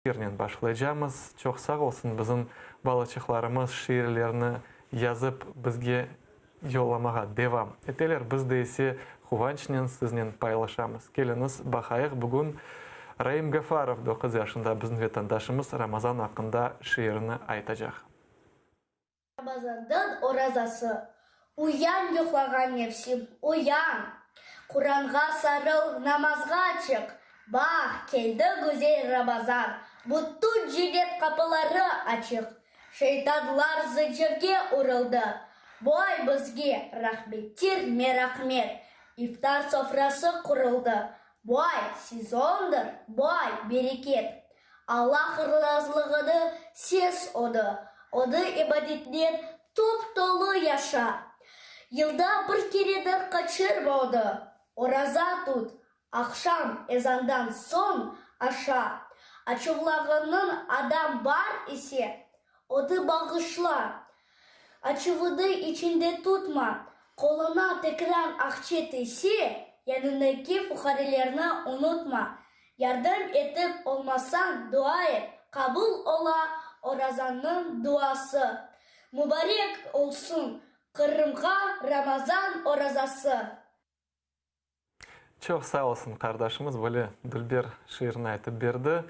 Şiirnen başlaycamız. Çoq sağ olsun bizim balaçıqlarımız şiirlerini yazıp bizge yollamağa devam eteler. Biz de ise quvançnen siznen paylaşamız. Keliñiz, baqayıq, bugün Raim Gafarov, doquz yaşında bizim vetandaşımız, Ramazan aqqında şiirini aytacaq. Ramazannıñ orazası. Uyan, yuqlağan nefsim, uyan! Quranğa sarıl, namazğa çıq! Baq, keldi güzel Ramazan, bütün cennet qapıları açıq. Şeytanlar zıncırge uruldı, bu ay bizge rahmettir merahmet, iftar sofrası quruldı, bu ay sezondır, bu ay bereket. Allah razılığını sez onı, onı ibadetnen top-tolu yaşa. Yılda bir keredir qaçırma onı, oraza tut, aqşam ezandan soñ aşa. Açuvlağınıñ adam bar ise, onı bağışla. Açuvını içinde tutma, qoluna tekrar aqçe tiyse, yanındaki fuqarelerni unutma. Yardım etip olmasañ, dua et, qabul ola orazanıñ duası. Mubarek olsun Qırımğa Ramazan orazası! Çoq sağ olsun, qardaşımız böyle dülber şiirini aytıp berdi.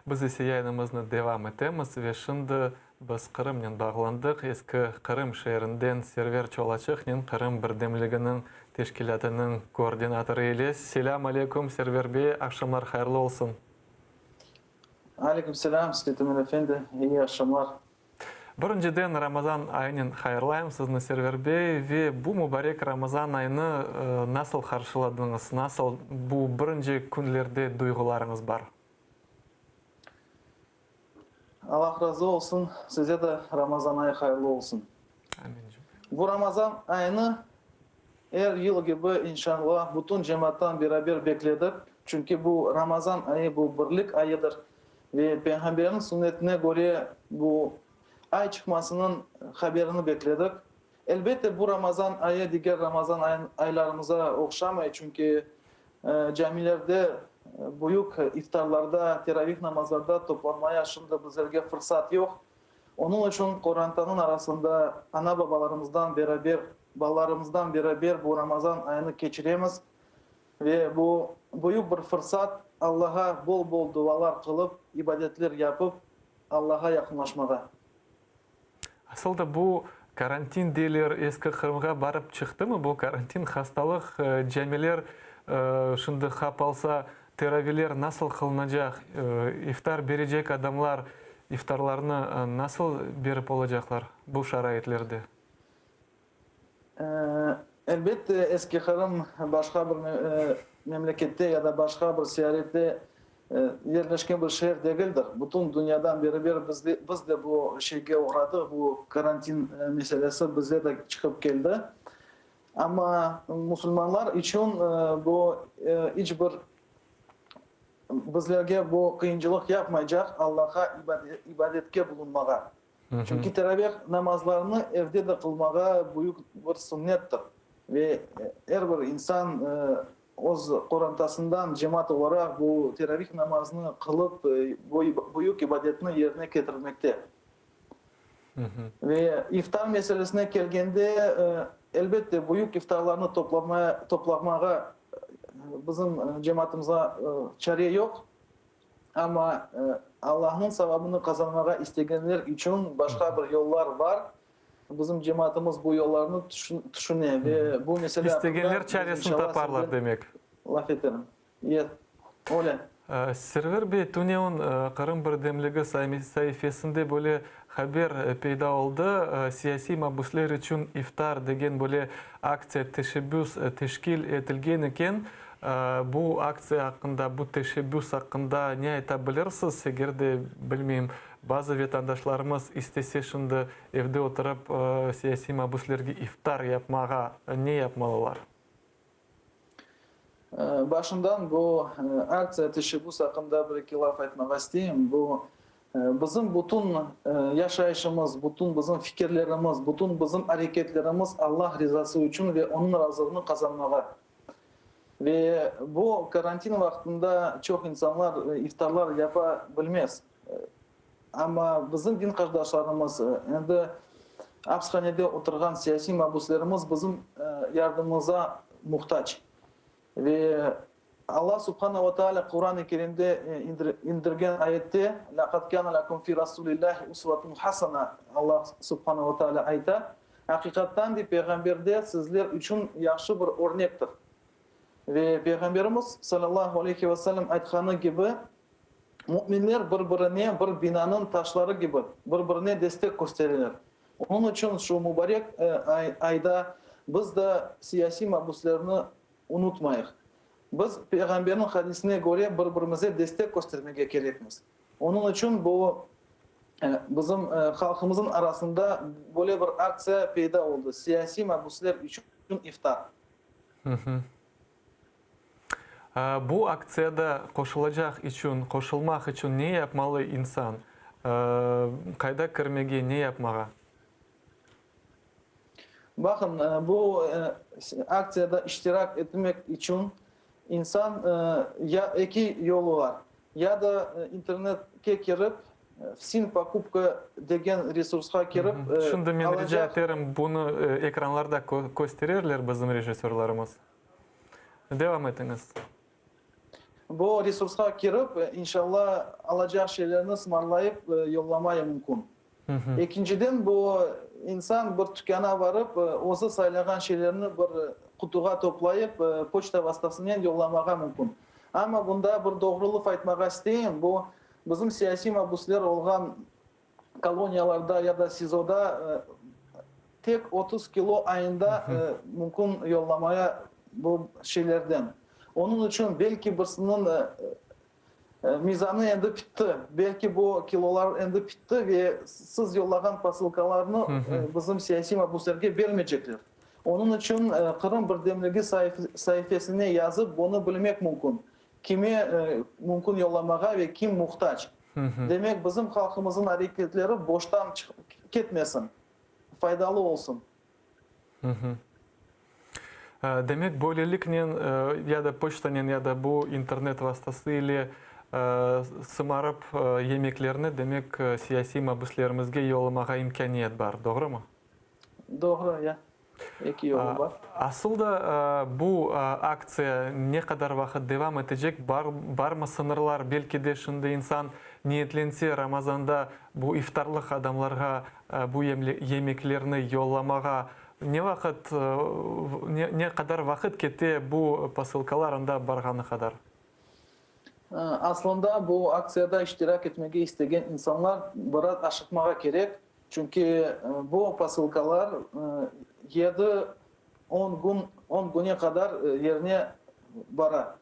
Biz ise yayınımıznı devam etemiz ve şimdi biz Qırımnen bağlandıq. Eski Qırım şeerinden Server Çolaçıqnen Qırım birdemliginiñ teşkilâtınıñ koordinatorı ile. Selâm aleyküm, Server bey, aqşamlar hayırlı olsun. Aleyküm selâm, Seytemir efendi, iyi aqşamlar. Birinciden Ramazan ayınen hayırlayım sizni, Server bey, ve bu mubarek Ramazan ayını nasıl qarşıladıñız, nasıl bu birinci künlerde duyğularıñız bar? Allah razı olsun, size de Ramazan ayı hayırlı olsun. Amin. Bu Ramazan ayını er yıl kibi, inşallah, bütün cemaattan beraber bekledik, çünki bu Ramazan ayı, bu birlik ayıdır. Ve Peyğamberniñ sünnetine köre bu ay çıqmasınıñ haberini bekledik. Elbette, bu Ramazan ayı diger Ramazan aylarımıza oqşamay, çünki camilerde büyük iftarlarda, teravih namazlarda toplanmaya şimdi bizlerge fırsat yoq. Onıñ içün qorantanıñ arasında ana-babalarımızdan beraber, balalarımızdan beraber bu Ramazan ayını keçiremiz. Ve bu büyük bir fırsat, Allağa bol-bol dualar qılıp, ibadetler yapıp, Allağa yaqınlaşmağa. Asıl da bu karantin deyler, Eski Qırımğa barıp çıqtımı bu karantin, hastalıq, camiler şimdi qapalsa, teraviler nasıl qılınacaq, iftar berecek adamlar iftarlarnı nasıl berip olacaqlar bu şaraitlerde? Elbette, Eski Qırım başqa bir memlekette ya da başqa bir siyarette yerleşken bir şeer degildir. Bütün dünyadan beraber biz de bu şeyge oğradıq, bu karantin meselesi bize de çıqıp keldi. Amma musulmanlar içün bu iç bir bizlerge bu qıyıncılıq yapmaycaq, Allaha ibadetke bulunmağa. Çünki teravih namazlarını evde de qılmağa büyük bir sünnettir ve er bir insan öz qorantasından cemaat olaraq bu teravih namazını qılıp, bu büyük ibadetni yerine ketirmekte. Ve iftar meselesine kelgende, elbette, büyük iftarlarnı toplamağa bizim cemaatımızğa çare yoq. Amma Allahnıñ savabını qazanmağa istegenler içün başqa bir yollar bar. Bizim cemaatımız bu yollarnı tüşüne ve bu mesele aqqında İstegenler çaresini taparlar, demek. Laf eterim. Ye, öyle. Server bey, tünevin Qırım birdemligi saifesinde böyle haber peyda oldı, siyasiy mabüsler içün iftar degen böyle aktsiya, teşebbüs teşkil etilgen eken. Bu aktsiya aqqında, bu teşebbüs aqqında ne ayta bilirsiz? Eger de, bilmeyim, bazı vetandaşlarımız istese şimdi evde oturıp siyasiy mabüslerge iftar yapmağa, ne yapmalılar? Başından bu aktsiya, teşebbüs aqqında bir-eki laf aytmağa isteyim. Bu bizim bütün yaşayışımız, bütün bizim fikirlerimiz, bütün bizim areketlerimiz Allah rizası içün ve Onıñ razılığını qazanmağa. Ve bu karantin vaqtında çoq insanlar iftarlar yapa bilmez. Amma bizim din qardaşlarımız, endi apishanede oturğan siyasiy mabüslerimiz bizim yardımımıza muhtac. Ve Alla subhana ve taalâ Quran-ı Kerimde indirgen ayette, Lâqad kâne leküm fî Rasûlillâhi usvetun hasana, Alla subhana ve taalâ ayta, Aqiqattan de Peyğamberde sizler içün yahşı bir örnektir. Ve Peyğamberimiz, salâllahu aleyhi ve sellem, aytqanı kibi, müminler bir-birine bir binanıñ taşları kibi, bir-birine destek köstereler. Onıñ içün şu mubarek ayda biz de siyasiy mabüslerni unutmayıq. Biz Peyğamberniñ hadisine köre bir-birimize destek köstermege kerekmiz. Onıñ içün bu bizim halqımıznıñ arasında böyle bir aktsiya peyda oldı, Siyasiy mabüsler içün iftar. Bu aktsiyada qoşulacaq içün, qoşulmaq içün ne yapmalı insan? Qayda kirmege, ne yapmağa? Baqın, bu aktsiyada iştirak etmek içün insan ya eki yolu bar, ya da internetke kirip, Fsin pokupka degen resursqa kirip, Şimdi men rica eterim, bunı ekranlarda kösterirler bizim rejissörlarımız. Devam etiñiz. Bu resursqa kirip, inşallah, alacaq şeylerni sımarlayıp yollamaya mümkün. Ekinciden, bu insan bir tükâna barıp, özü saylağan şeylerni bir qutuğa toplayıp, poçta vastasınen yollamağa mümkün. Amma bunda bir doğruluq aytmağa isteyim, bu bizim siyasiy mabüsler olğan koloniyalarda ya da SİZOda tek 30 kilo ayında mümkün yollamaya bu şeylerden. Onıñ içün belki birisiniñ Mizanı endi pitti. Belki bu kilolar endi pitti ve siz yollağan posılkalarnı bizim siyasiy mabüslerge bermeycekler. Onıñ içün Qırım birdemligi saifesine yazıp bunı bilmek mümkün, kime mümkün yollamağa ve kim muhtac. Demek, bizim halqımızın areketleri boştan ketmesin, faydalı olsun. Demek, böyleliknen ya da poçtanen, ya da bu internet vastası ile sımarıp yemeklerni, demek, siyasiy mabüslerimizge yollamağa imkâniyet bar, doğrumı? Doğru, ya. Eki yolu bar. Asıl da bu aktsiya ne qadar vaqıt devam etecek, barmı sıñırlar, belki de şimdi insan niyetlense Ramazanda bu iftarlıq adamlarğa bu yemeklerni yollamağa ne vaqıt, ne qadar vaqıt kete bu posılkalar anda barğanı qadar? Aslında bu aktsiyada iştirak etmege istegen insanlar biraz aşıqmağa kerek, çünki bu posılkalar yedi, on kün, on küne qadar yerine bara.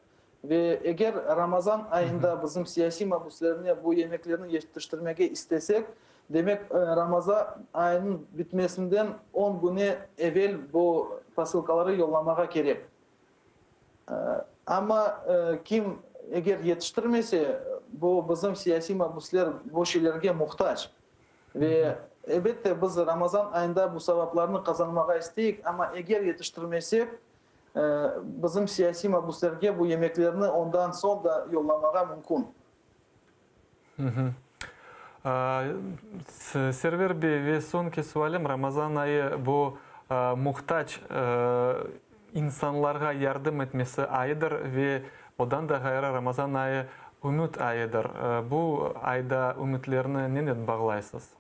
Ve eger Ramazan ayında bizim siyasiy mabüslerine bu yemeklerni yetiştirmege istesek, demek, Ramaza ayınıñ bitmesinden on küne evel bu posılkaları yollamağa kerek. Amma kim eger yetiştirmese, bu bizim siyasiy mabüsler bu şeylerge muhtac. Ve, elbette, biz Ramazan ayında bu savaplarnı qazanmağa isteyik, amma eger yetiştirmesek, Bizim siyasiy mabüslerge bu yemeklerni ondan soñ da yollamağa mümkün. Server bey, ve soñki sualim, Ramazan ayı bu muhtac insanlarğa yardım etmesi ayıdır ve odan da ğayrı Ramazan ayı ümüt ayıdır. Bu ayda ümütlerni nenen bağlaysız?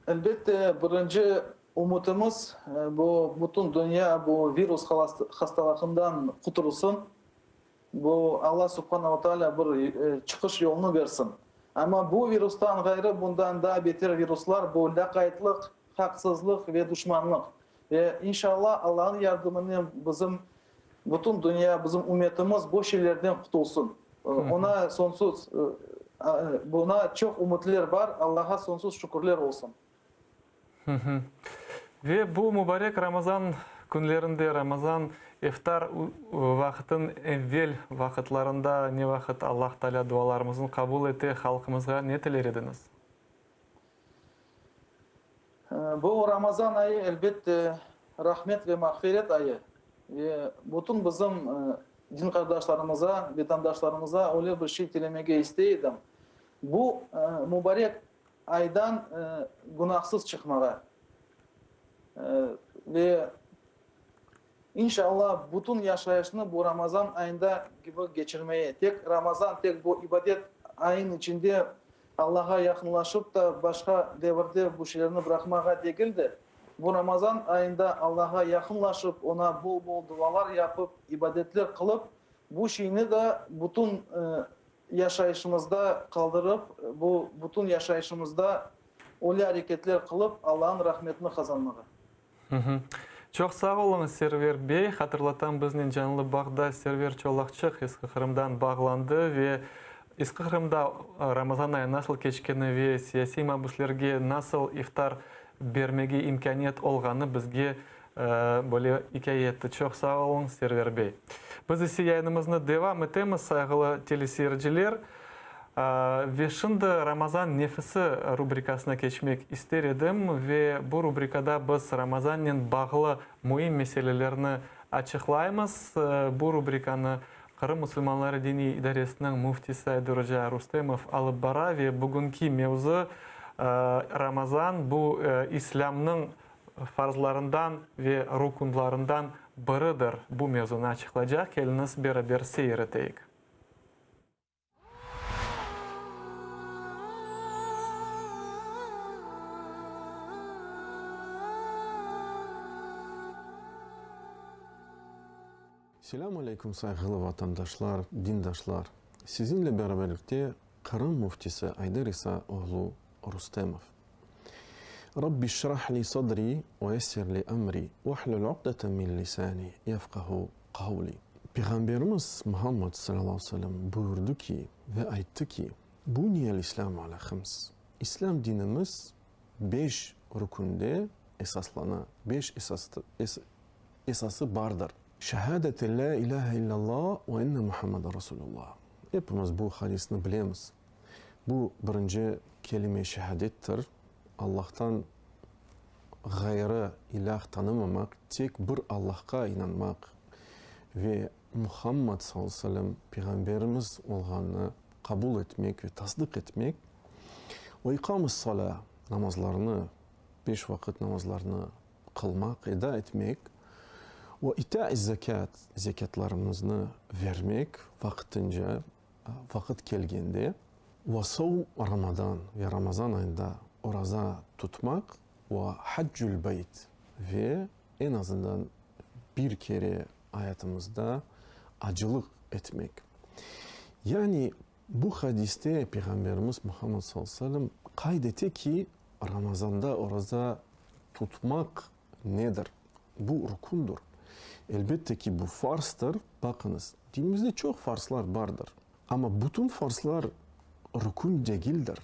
Elbette, birinci ümütimiz, bu bütün dünya bu virus hastalığından qutulsın, bu Alla Subhana ve Taalâ bir çıqış yolunı bersin. Amma bu virustan ğayrı bundan daa beter viruslar, bu lâqaytlıq, haqsızlıq ve duşmanlıq. Ve inşalla Allanıñ yardımınen bizim bütün dünya, bizim ümmetimiz bu şeylerden qutulsın. Oña soñsuz, buña çoq ümütler bar, Allağa soñsuz şükürler olsun. Ve bu mubarek Ramazan künlerinde, Ramazan iftar vaqıtın evvel vaqıtlarında ne vaqıt Allah Taalâ dualarımıznı qabul ete, halqımızğa ne tiler ediñiz? Bu Ramazan ayı, elbette, rahmet ve mağfiret ayı. Ve bütün bizim din qardaşlarımıza, vetandaşlarımıza öyle bir şey tilemege istey edim, bu mubarek aydan günahsız çıqmağa ve İnşallah, bütün yaşayışnı bu Ramazan ayında kibi keçirmeye, tek Ramazan, tek bu ibadet ayın içinde Allağa yaqınlaşıp da başqa devirde bu şeylerni bıraqmağa degil de, bu Ramazan ayında Allağa yaqınlaşıp, Oña bol-bol dualar yapıp, ibadetler qılıp, bu şeyni de bütün yaşayışımızda qaldırıp, bu bütün yaşayışımızda öyle areketler qılıp, Allañıñ rahmetini qazanmağa. Çoq sağ oluñız, Server bey. Hatırlatam, biznen canlı bağda Server Çolaqçıq Eski Qırımdan bağlandı ve Eski Qırımda Ramazan ayı nasıl keçkeni ve siyasiy mabüslerge nasıl iftar bermege imkâniyet olğanı bizge böyle ikâye etti. Çoq sağ oluñ, Server bey. Biz ise yayınımıznı devam etemiz, sayğılı teleseyirciler. Ve şimdi Ramazan nefisi rubrikasına keçmek ister edim ve bu rubrikada biz Ramazannen bağlı müim meselelerni açıqlaymız. Bu rubrikanı Qırım musulmanları diniy idaresiniñ müftisi Ayder oca Rustemov alıp bara ve bugünki mevzu, Ramazan, bu İslâmnıñ farzlarından ve rukunlarından biridir. Bu mevzunı açıqlaycaq. Keliñiz, beraber seyir eteyik. Selâm aleyküm, sayğılı vatandaşlar, dindaşlar! Sizinle beraberlikte Qırım Müftisi Ayder İsa oğlu Rustemov. Rabbi şrah li sadri ve yessir li emri vahlul uqdeten min lisani yefqahu qavli. Peyğamberimiz Muhammad salâllahu aleyhi ve sellem buyurdı ki ve ayttı ki, Buniyel İslâmu alâ hıms, İslâm dinimiz beş rükünde esaslana, beş esası bardır. Şehadeti lâ ilâhe illallah ve enne Muhammeden Resulullah. Epimiz bu hadisni bilemiz. Bu birinci kelime-i şehadettir, Allahtan ğayrı ilâh tanımamaq, tek bir Allahqa inanmaq ve Muhammad sallallahu aleyhi ve sellem peyğamberimiz olğanını qabul etmek ve tasdıq etmek. Ve iqam-ı-salâ, namazlarnı, beş vaqıt namazlarnı qılmaq, eda etmek. Ve itâ-i-zekât, zekâtlarımıznı vermek vaqtınca, Vaqıt kelgende, ve savm Ramadan, ve Ramazan ayında oraza tutmaq, ve haccül beyt, ve eñ azından bir kere ayatımızda acılıq etmek. Yani, bu hadiste Peyğamberimiz Muhammed sallallahu aleyhi ve sellem qayd ete ki, Ramazanda oraza tutmaq nedir? Bu rukündir. Elbette ki, bu farzdır. Baqıñız, dinimizde çoq farzlar bardır. Amma bütün farzlar rukün degildir.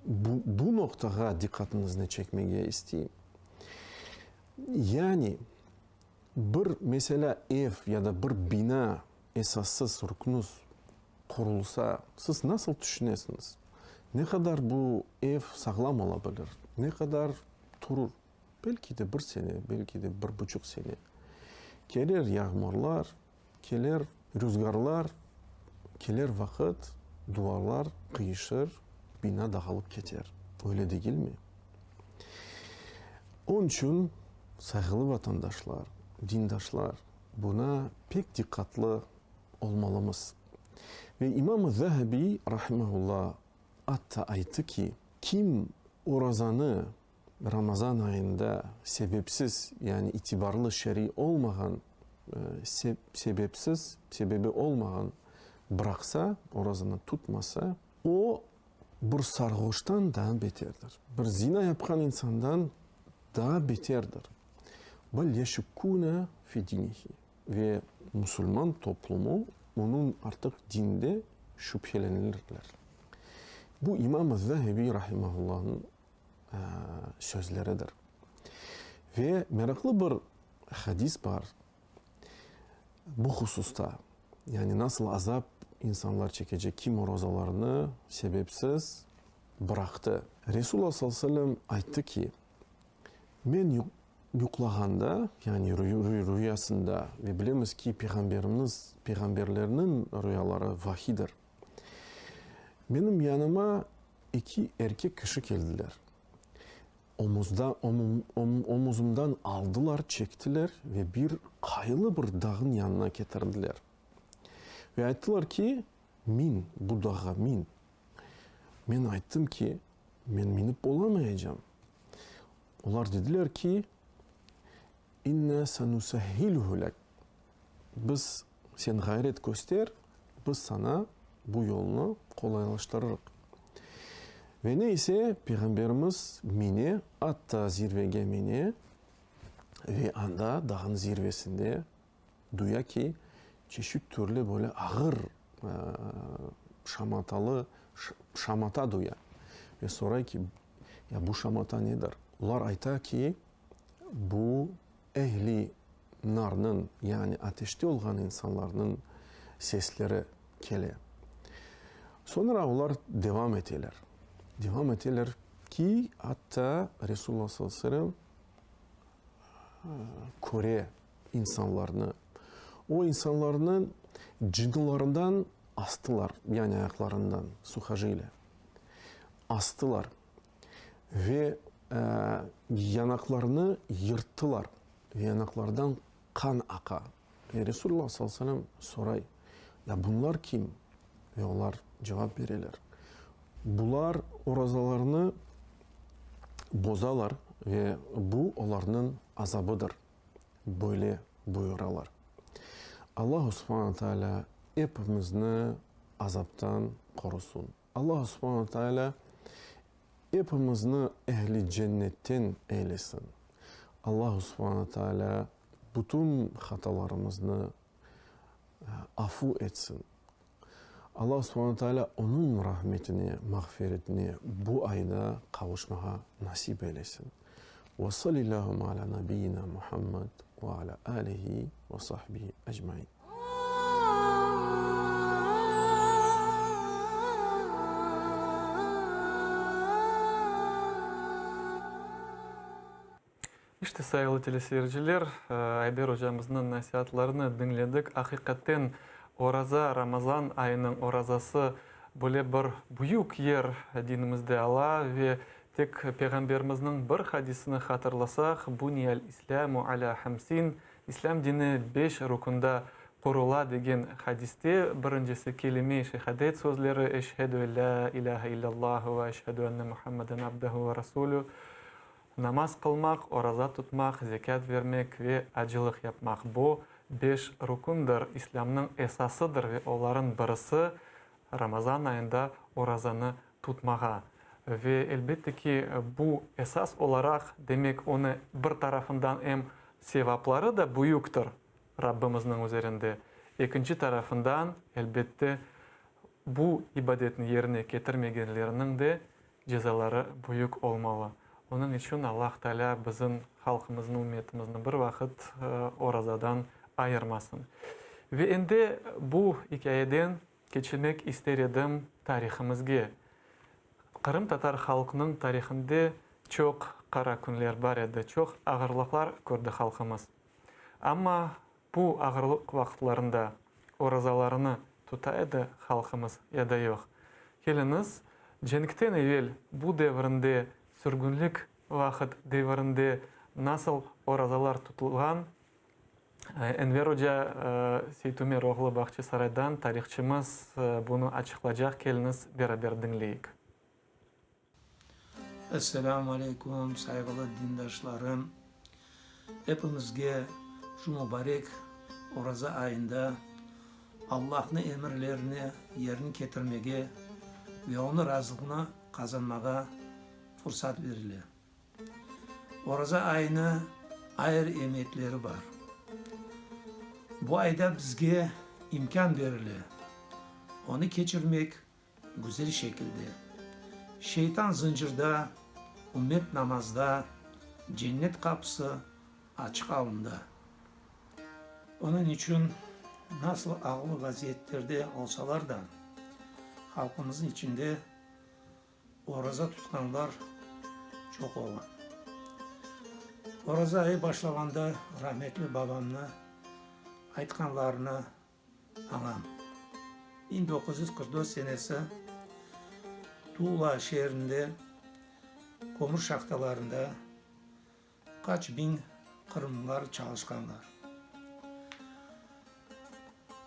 Bu, bu noqtağa diqqatıñıznı çekmege isteyim. Yani, bir, meselâ, ev ya da bir bina esassız, ruknüz qurulsa, siz nasıl tüşünesiñiz? Ne qadar bu ev sağlam ola bilir? Ne qadar turur? Belki de bir sene, belki de bir buçuq sene. Kelir yağmurlar, kelir rüzgarlar, kelir vaqıt, duvarlar qıyışır, bina dağılıp keter. Öyle degilmi? Onıñ içün, sayğılı vatandaşlar, dindaşlar, buna pek diqqatlı olmalımız. Ve İmam-ı Zehebi, rahimehullah, atta ayttı ki, kim orazanı Ramazan ayında sebepsiz, yani itibarlı şeriy olmağan sebepsiz, sebebi olmağan bıraqsa, orazanı tutmasa, o, bir sarğoştan daa beterdir, bir zina yapqan insandan daa beterdir. Bel yeşukkune fi dinihi. Ve musulman toplumı onıñ artıq dinde şübhelenirler. Bu İmam az-Zahebi rahimahullahnıñ sözleridir. Ve meraqlı bir hadis bar bu hususta, yani nasıl azap insanlar çekecek, kim orazalarını sebepsiz bıraqtı. Resulullah sallallahu aleyhi ve sellem ayttı ki, Men. yuqlağanda, yani rüyasında, ve bilemiz ki, Peyğamberimiz, peyğamberlerniñ rüyaları vahiydir. Menim yanıma eki erkek kişi keldiler. Omuzda, omuzımdan aldılar, çektiler ve bir qayılı bir dağnıñ yanına ketirdiler. Ve ayttılar ki, min, bu dağğa min. Men ayttım ki, men minip olamayacam. Olar dediler ki, İnna senusehhiluhu lek, biz, sen ğayret köster, biz saña bu yolnı qolaylaştırırıq. Ve ne ise, Peyğamberimiz mine, atta zirvege mine ve anda, dağnıñ zirvesinde duya ki, çeşit türlü böyle ağır şamatalı şamata duya. Ve soray ki, ya bu şamata nedir? Olar ayta ki, bu ehli narnıñ, yani ateşte olğan insanlarnıñ sesleri kele. Soñra olar devam eteler. Devam eteler ki, atta Resulullah sallallahu aleyhi ve sellem köre insanlarnı. O insanlarnı cınılarından astılar, yani ayaqlarından, suhojilye, astılar ve yanaqlarını yırttılar ve yanaqlardan qan aqa. Ve Resulullah sallallahu aleyhi ve sellem soray, Ya bunlar kim? Ve olar cevap bereler, Bular orazalarını bozalar ve bu olarnıñ azabıdır, böyle buyuralar. Allahu subhane taalâ epimizni azaptan qorusun. Allahu subhane taalâ epimizni ehli cennetten eylesin. Allahu subhane taalâ bütün hatalarımıznı afu etsin. Allah subhane taalâ onıñ rahmetine, mağfiretine bu ayda qavuşmağa nasip eylesin. Ve salillâhümme alâ nabiyyina Muhammed ve alâ âlihi ve sahbihi ecmaîn. İşte, sayğılı teleseyirciler, Ayder ocamıznıñ nasiatlarını diñledik. Aqiqaten, oraza, Ramazan ayınıñ orazası böyle bir büyük yer dinimizde ala ve tek Peyğamberimizniñ bir hadisini hatırlasaq, Buniyal islâmu alâ hamsin, İslâm dini beş rukunda qurula degen hadiste, birincisi kelime-i şehadet sözleri, Eşhedü en lâ ilâhe illâllahu ve eşhedü enne Muhammeden abduhu ve rasûlü, Namaz qılmaq, oraza tutmaq, zekât bermek ve acılıq yapmaq, bu beş rukündir, İslâmnıñ esasıdır ve olarıñ birisi Ramazan ayında orazanı tutmağa. Ve, elbette ki, bu esas olaraq, demek, onı bir tarafından em sevapları da büyüktir Rabbimizniñ üzerinde, ekinci tarafından, elbette, bu ibadetni yerine ketirmegenlerniñ de cezaları büyük olmalı. Onıñ içün Allah Teala bizim halqımıznı, ümmetimizni bir vaqıt orazadan ayırmasın. Ve endi bu ikâyeden keçmek ister edim tarihimizge. Qırımtatar halqınıñ tarihinde çoq qara künler bar edi, çoq ağırlıqlar kördi halqımız. Amma Bu ağırlıq vaqıtlarında orazalarını tuta edi halqımız ya da yoq? Keliñiz, cenkten evel bu devrinde, sürgünlik vaqıt devrinde nasıl orazalar tutulğan, Enver oca Seytumer oğlu Bağçasaraydan tarihçımız bunı açıqlacaq, keliñiz beraber diñleyik. Esselamu aleykum, sayğılı dindaşlarım! Epimizge şu mubarek Oraza ayında Allahnıñ emirlerini yerine ketirmege ve Onıñ razılığını qazanmağa fursat berile. Oraza ayınıñ ayrı emiyetleri bar. Bu ayda bizge imkân berile, onı keçirmek Güzel şekilde. Şeytan zıncırda, ümmet namazda, cennet qapısı açıq alında. Onıñ içün nasıl ağlı vaziyetlerde olsalar da, halqımıznıñ içinde oraza tutqanlar çoq ola. Oraza ayı başlağanda rahmetli babamnı aytqanlarını añam. 1944 senesi Tula şeerinde kömür şahtalarında qaç biñ qırımlılar çalışqanlar.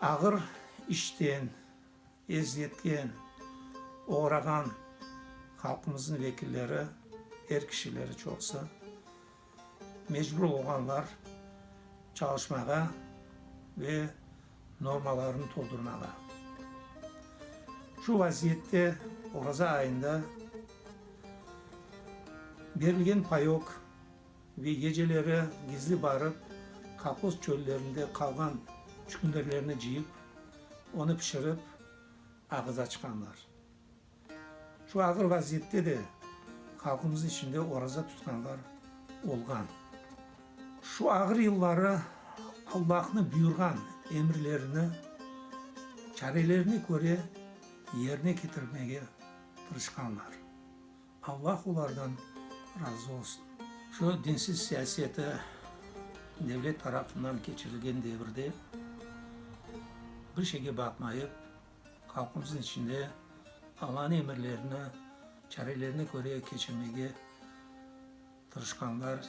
Ağır işten, eziyetken oğrağan halqımıznıñ vekilleri, er kişileri çoqusı, mecbur olğanlar çalışmağa ve normalarını toldurmağa. Şu vaziyette oraza ayında berilgen payok ve geceleri gizli barıp kolhoz çöllerinde qalğan çükündirlerni cıyıp, onı pişirip ağız açqanlar. Şu ağır vaziyette de halqımız içinde oraza tutqanlar olğan. Şu ağır yılları Allahnı buyurğan emirlerini çarelerine köre yerine ketirmege tırışqanlar. Allah olardan razı olsun. Şu dinsiz siyaseti devlet tarafından keçirilgen devirde bir şeyge baqmayıp, halqımızın içinde Allanıñ emirlerini çarelerine köre keçirmege tırışqanlar,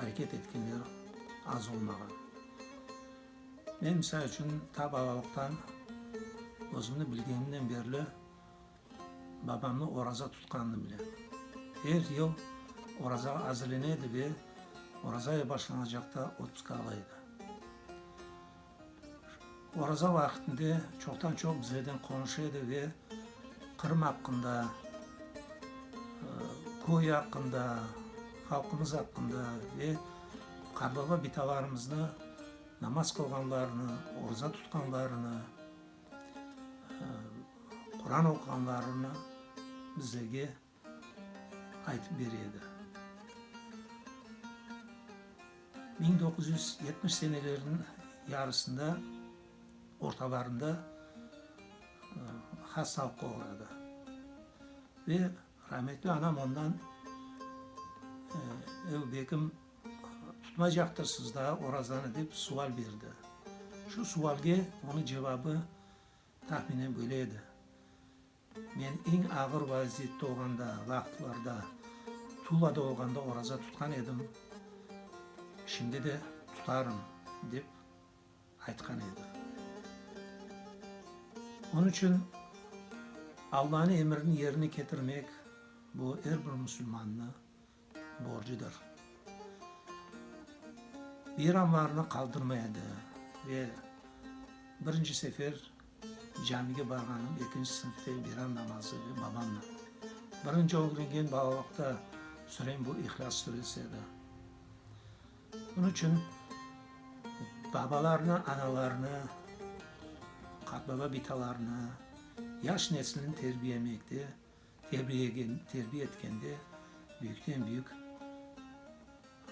areket etkenler az olmağan. Men, misal içün, ta balalıqtan, özümni bilgenimden berli Babamnı oraza tutqanını bilem. Er yıl orazağa azırlene edi ve oraza ayı başlanacaqta otpuska ala edi. Oraza vaqtında çoqtan-çoq bizlerden qonuşa edi ve Qırım aqqında, köy aqqında, halqımız aqqında ve qartbaba-bitalarımıznı namaz qılğanlarını, oraza tutqanlarını, Quran oquğanlarını bizlerge aytıp bere edi. 1970 senelerniñ yarısında, ortalarında hastalıqqa oğradı. Ve rahmetli anam ondan, Ev bekim, tutmaycaqtırsız daa orazanı dep sual berdi. Şu sualge onıñ cevabı tahminen böyle edi, Men eñ ağır vaziyette olğanda, vaqıtlarda, Tulada olğanda oraza tutqan edim, şimdi de tutarım, dep aytqan edi. Onıñ içün Allanıñ emrini yerine ketirmek, bu er bir musulmannı borcudır. Bayramlarnı qaldırmay edi ve birinci sefer camige barğanım ekinci sınıfta bayram namazı ve babamla. Birinci ögrengen balalıqta sürem bu İhlâs süresi edi. Bunıñ içün babalarnı, analarnı, qartbaba-bitalarnı, yaş neslini terbiyemekte Terbiye etkende büyükten-büyük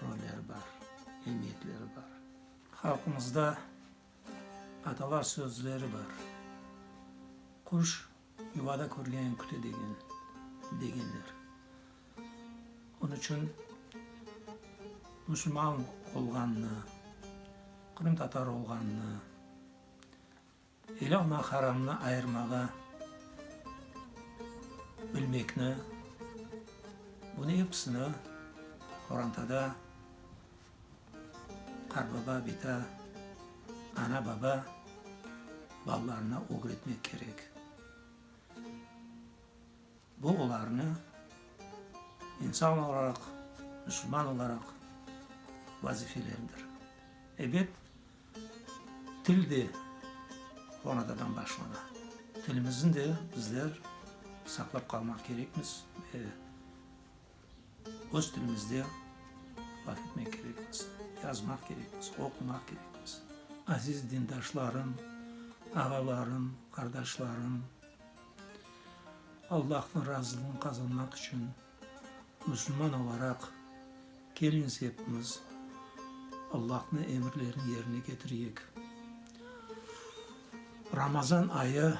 rolleri bar, emiyetleri bar. Halqımızda atalar sözleri bar, Quş yuvada körgenin küte degen, degenler. Onıñ içün musulman olğanını, qırımtatar olğanını, Elâl haramnı ayırmağa bilmekni, bunı episini qorantada qartbaba, bita, ana-baba balalarına ögretmek kerek. Bu olarnı insan olaraq, musulman olaraq vazifeleridir. Ebet, Til de qorantadan başlana. Tilimizni de bizler saqlap qalmaq kerekmiz ve öz tilimizde laf etmek kerekmiz, yazmaq kerekmiz, oqumaq kerekmiz. Aziz dindaşlarım, ağalarım, qardaşlarım, Allahnıñ razılığını qazanmaq içün musulman olaraq Keliñiz epimiz Allahnıñ emirlerini yerine ketireyik. Ramazan ayı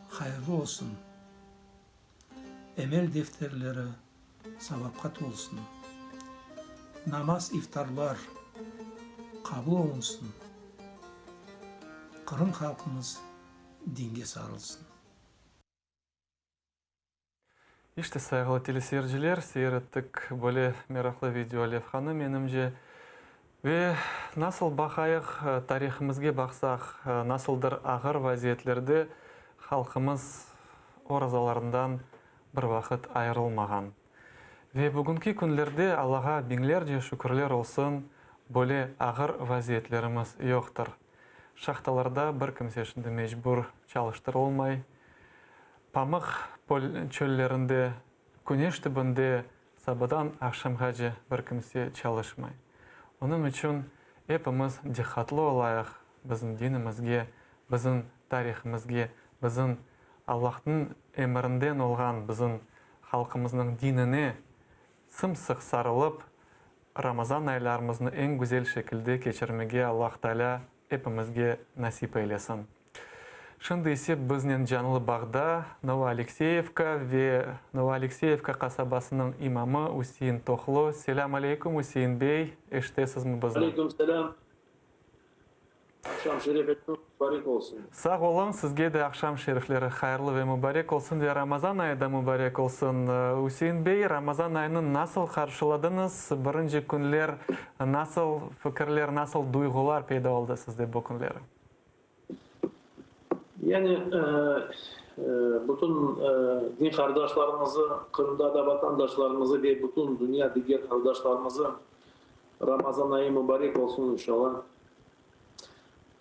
hayırlı olsun, emel defterleri savapqa tolsun. Namaz iftarlar qabul olunsın, Qırım halqımız dinge sarılsın. İşte, sayğılı teleseyirciler, seyir ettik böyle meraqlı video levhanı, menimce. Ve nasıl baqayıq, tarihimizge baqsaq, nasıldır ağır vaziyetlerde halqımız orazalarından bir vaqıt ayırılmağan. Ve bugünki künlerde Allağa biñlerce şükürler olsun, böyle ağır vaziyetlerimiz yoqtır. Şahtalarda bir kimse şimdi mecbur çalıştırılmay. Pamıq çöllerinde, küneş tübünde sabadan aqşamğace bir kimse çalışmay. Onıñ içün epimiz diqqatlı olayıq bizim dinimizge, bizim tarihimizge, bizim Allahnıñ emirinden olğan bizim halqımıznıñ dinine sım-sıq sarılıp, Ramazan aylarımıznı eñ güzel şekilde keçirmege Allah Taalâ epimizge nasip eylesin. Şimdi ise biznen canlı bağda Novoalekseyevka ve Novoalekseyevka qasabasınıñ imamı Üsein Tohlu. Selâm aleyküm, Üsein bey, eşitesizmi bizni? Aleyküm selâm. Aqşam şerifleri mubarek olsun. Sağ oluñ, sizge de aqşam şerifleri hayırlı ve mubarek olsun ve Ramazan ayı da mubarek olsun. Üsein bey, Ramazan ayını nasıl qarşıladıñız? Birinci künler nasıl fikirler, nasıl duyğular peyda oldı sizde bu künleri? Yani, bütün din qardaşlarımızı, Qırımda da vatandaşlarımızı ve bütün dünya diger qardaşlarımızı Ramazan ayı mubarek olsun inşallah.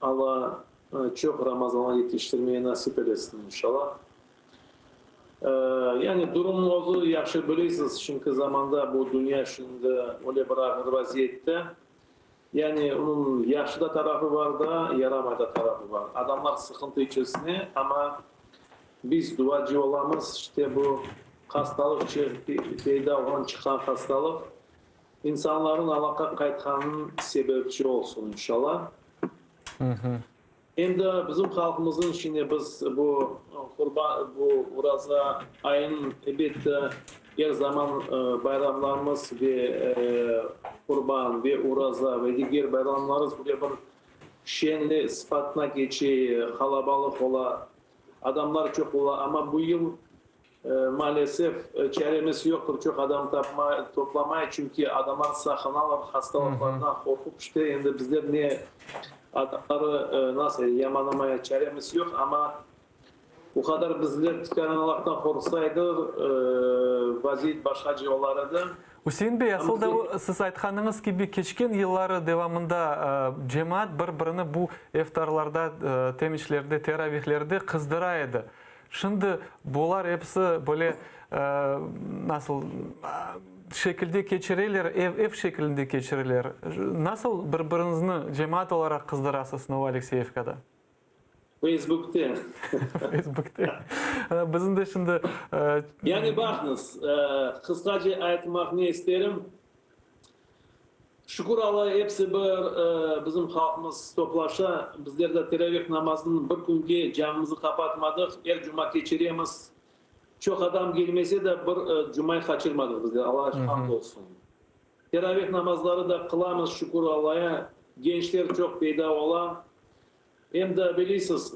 Alla çoq Ramazanlar yetiştirmeye nasip eylesin inşallah. Yani durumnıñ özü yahşı bilesiz, şimdiki zamanda bu dünya şimdi öyle bir ağır vaziyette. Yani onıñ yahşı da tarafı bar da, yaramay da tarafı bar. Adamlar sıqıntı içerisinde, amma biz duacı olamız, işte bu hastalıq peyda olğan, çıqqan hastalıq İnsanların Allahqa qaytqanınıñ sebepçi olsun, inşallah. Em de bizim halqımıznıñ içinde biz bu qurban, bu Uraza ayınıñ, elbette, er zaman bayramlarımız ve Qurban, ve Uraza, ve diger bayramlarımız böyle bir şenli sıfatına keçe, qalabalıq ola, adamlar çoq ola. Amma bu yıl Maalesef, çaremiz yoqtır, çoq adam tapmay, toplamay, çünki adamlar saqınalar, hastalıqlardan qorqup, işte, endi bizler ne adamları nasıl yamanamaya çaremiz yoq, amma o qadar bizler tükânen Allahtan qorqsaydıq, vaziyet başqace olar edi. Üsein bey, asıl da siz aytqanıñız kibi, keçken yılları devamında cemaat bir-birini bu eftarlarda, temiçlerde, teravihlerde qızdıra edi. Şimdi bular episi böyle, nasıl, şekilde keçireler, ev, ev şekilinde keçireler. Nasıl bir-biriñizni cemaat olaraq qızdırasız Novoalekseyevkada? Feysbukte. Feysbukte. Bizim de şimdi. Yani baqıñız, qısqaca aytmaq ne isterim. Şükür Alla, episi bir bizim halqımız toplaşa. Bizler de teravih namazını bir künge camimizni qapatmadıq, er cuma keçiremiz. Çoq adam kelmese de, bir cumayı qaçırmadıq bizler, Allağa hamd olsun. Teravih namazları da qılamız, şükür Allaya, gençler çoq peyda ola. Em de bileysiz,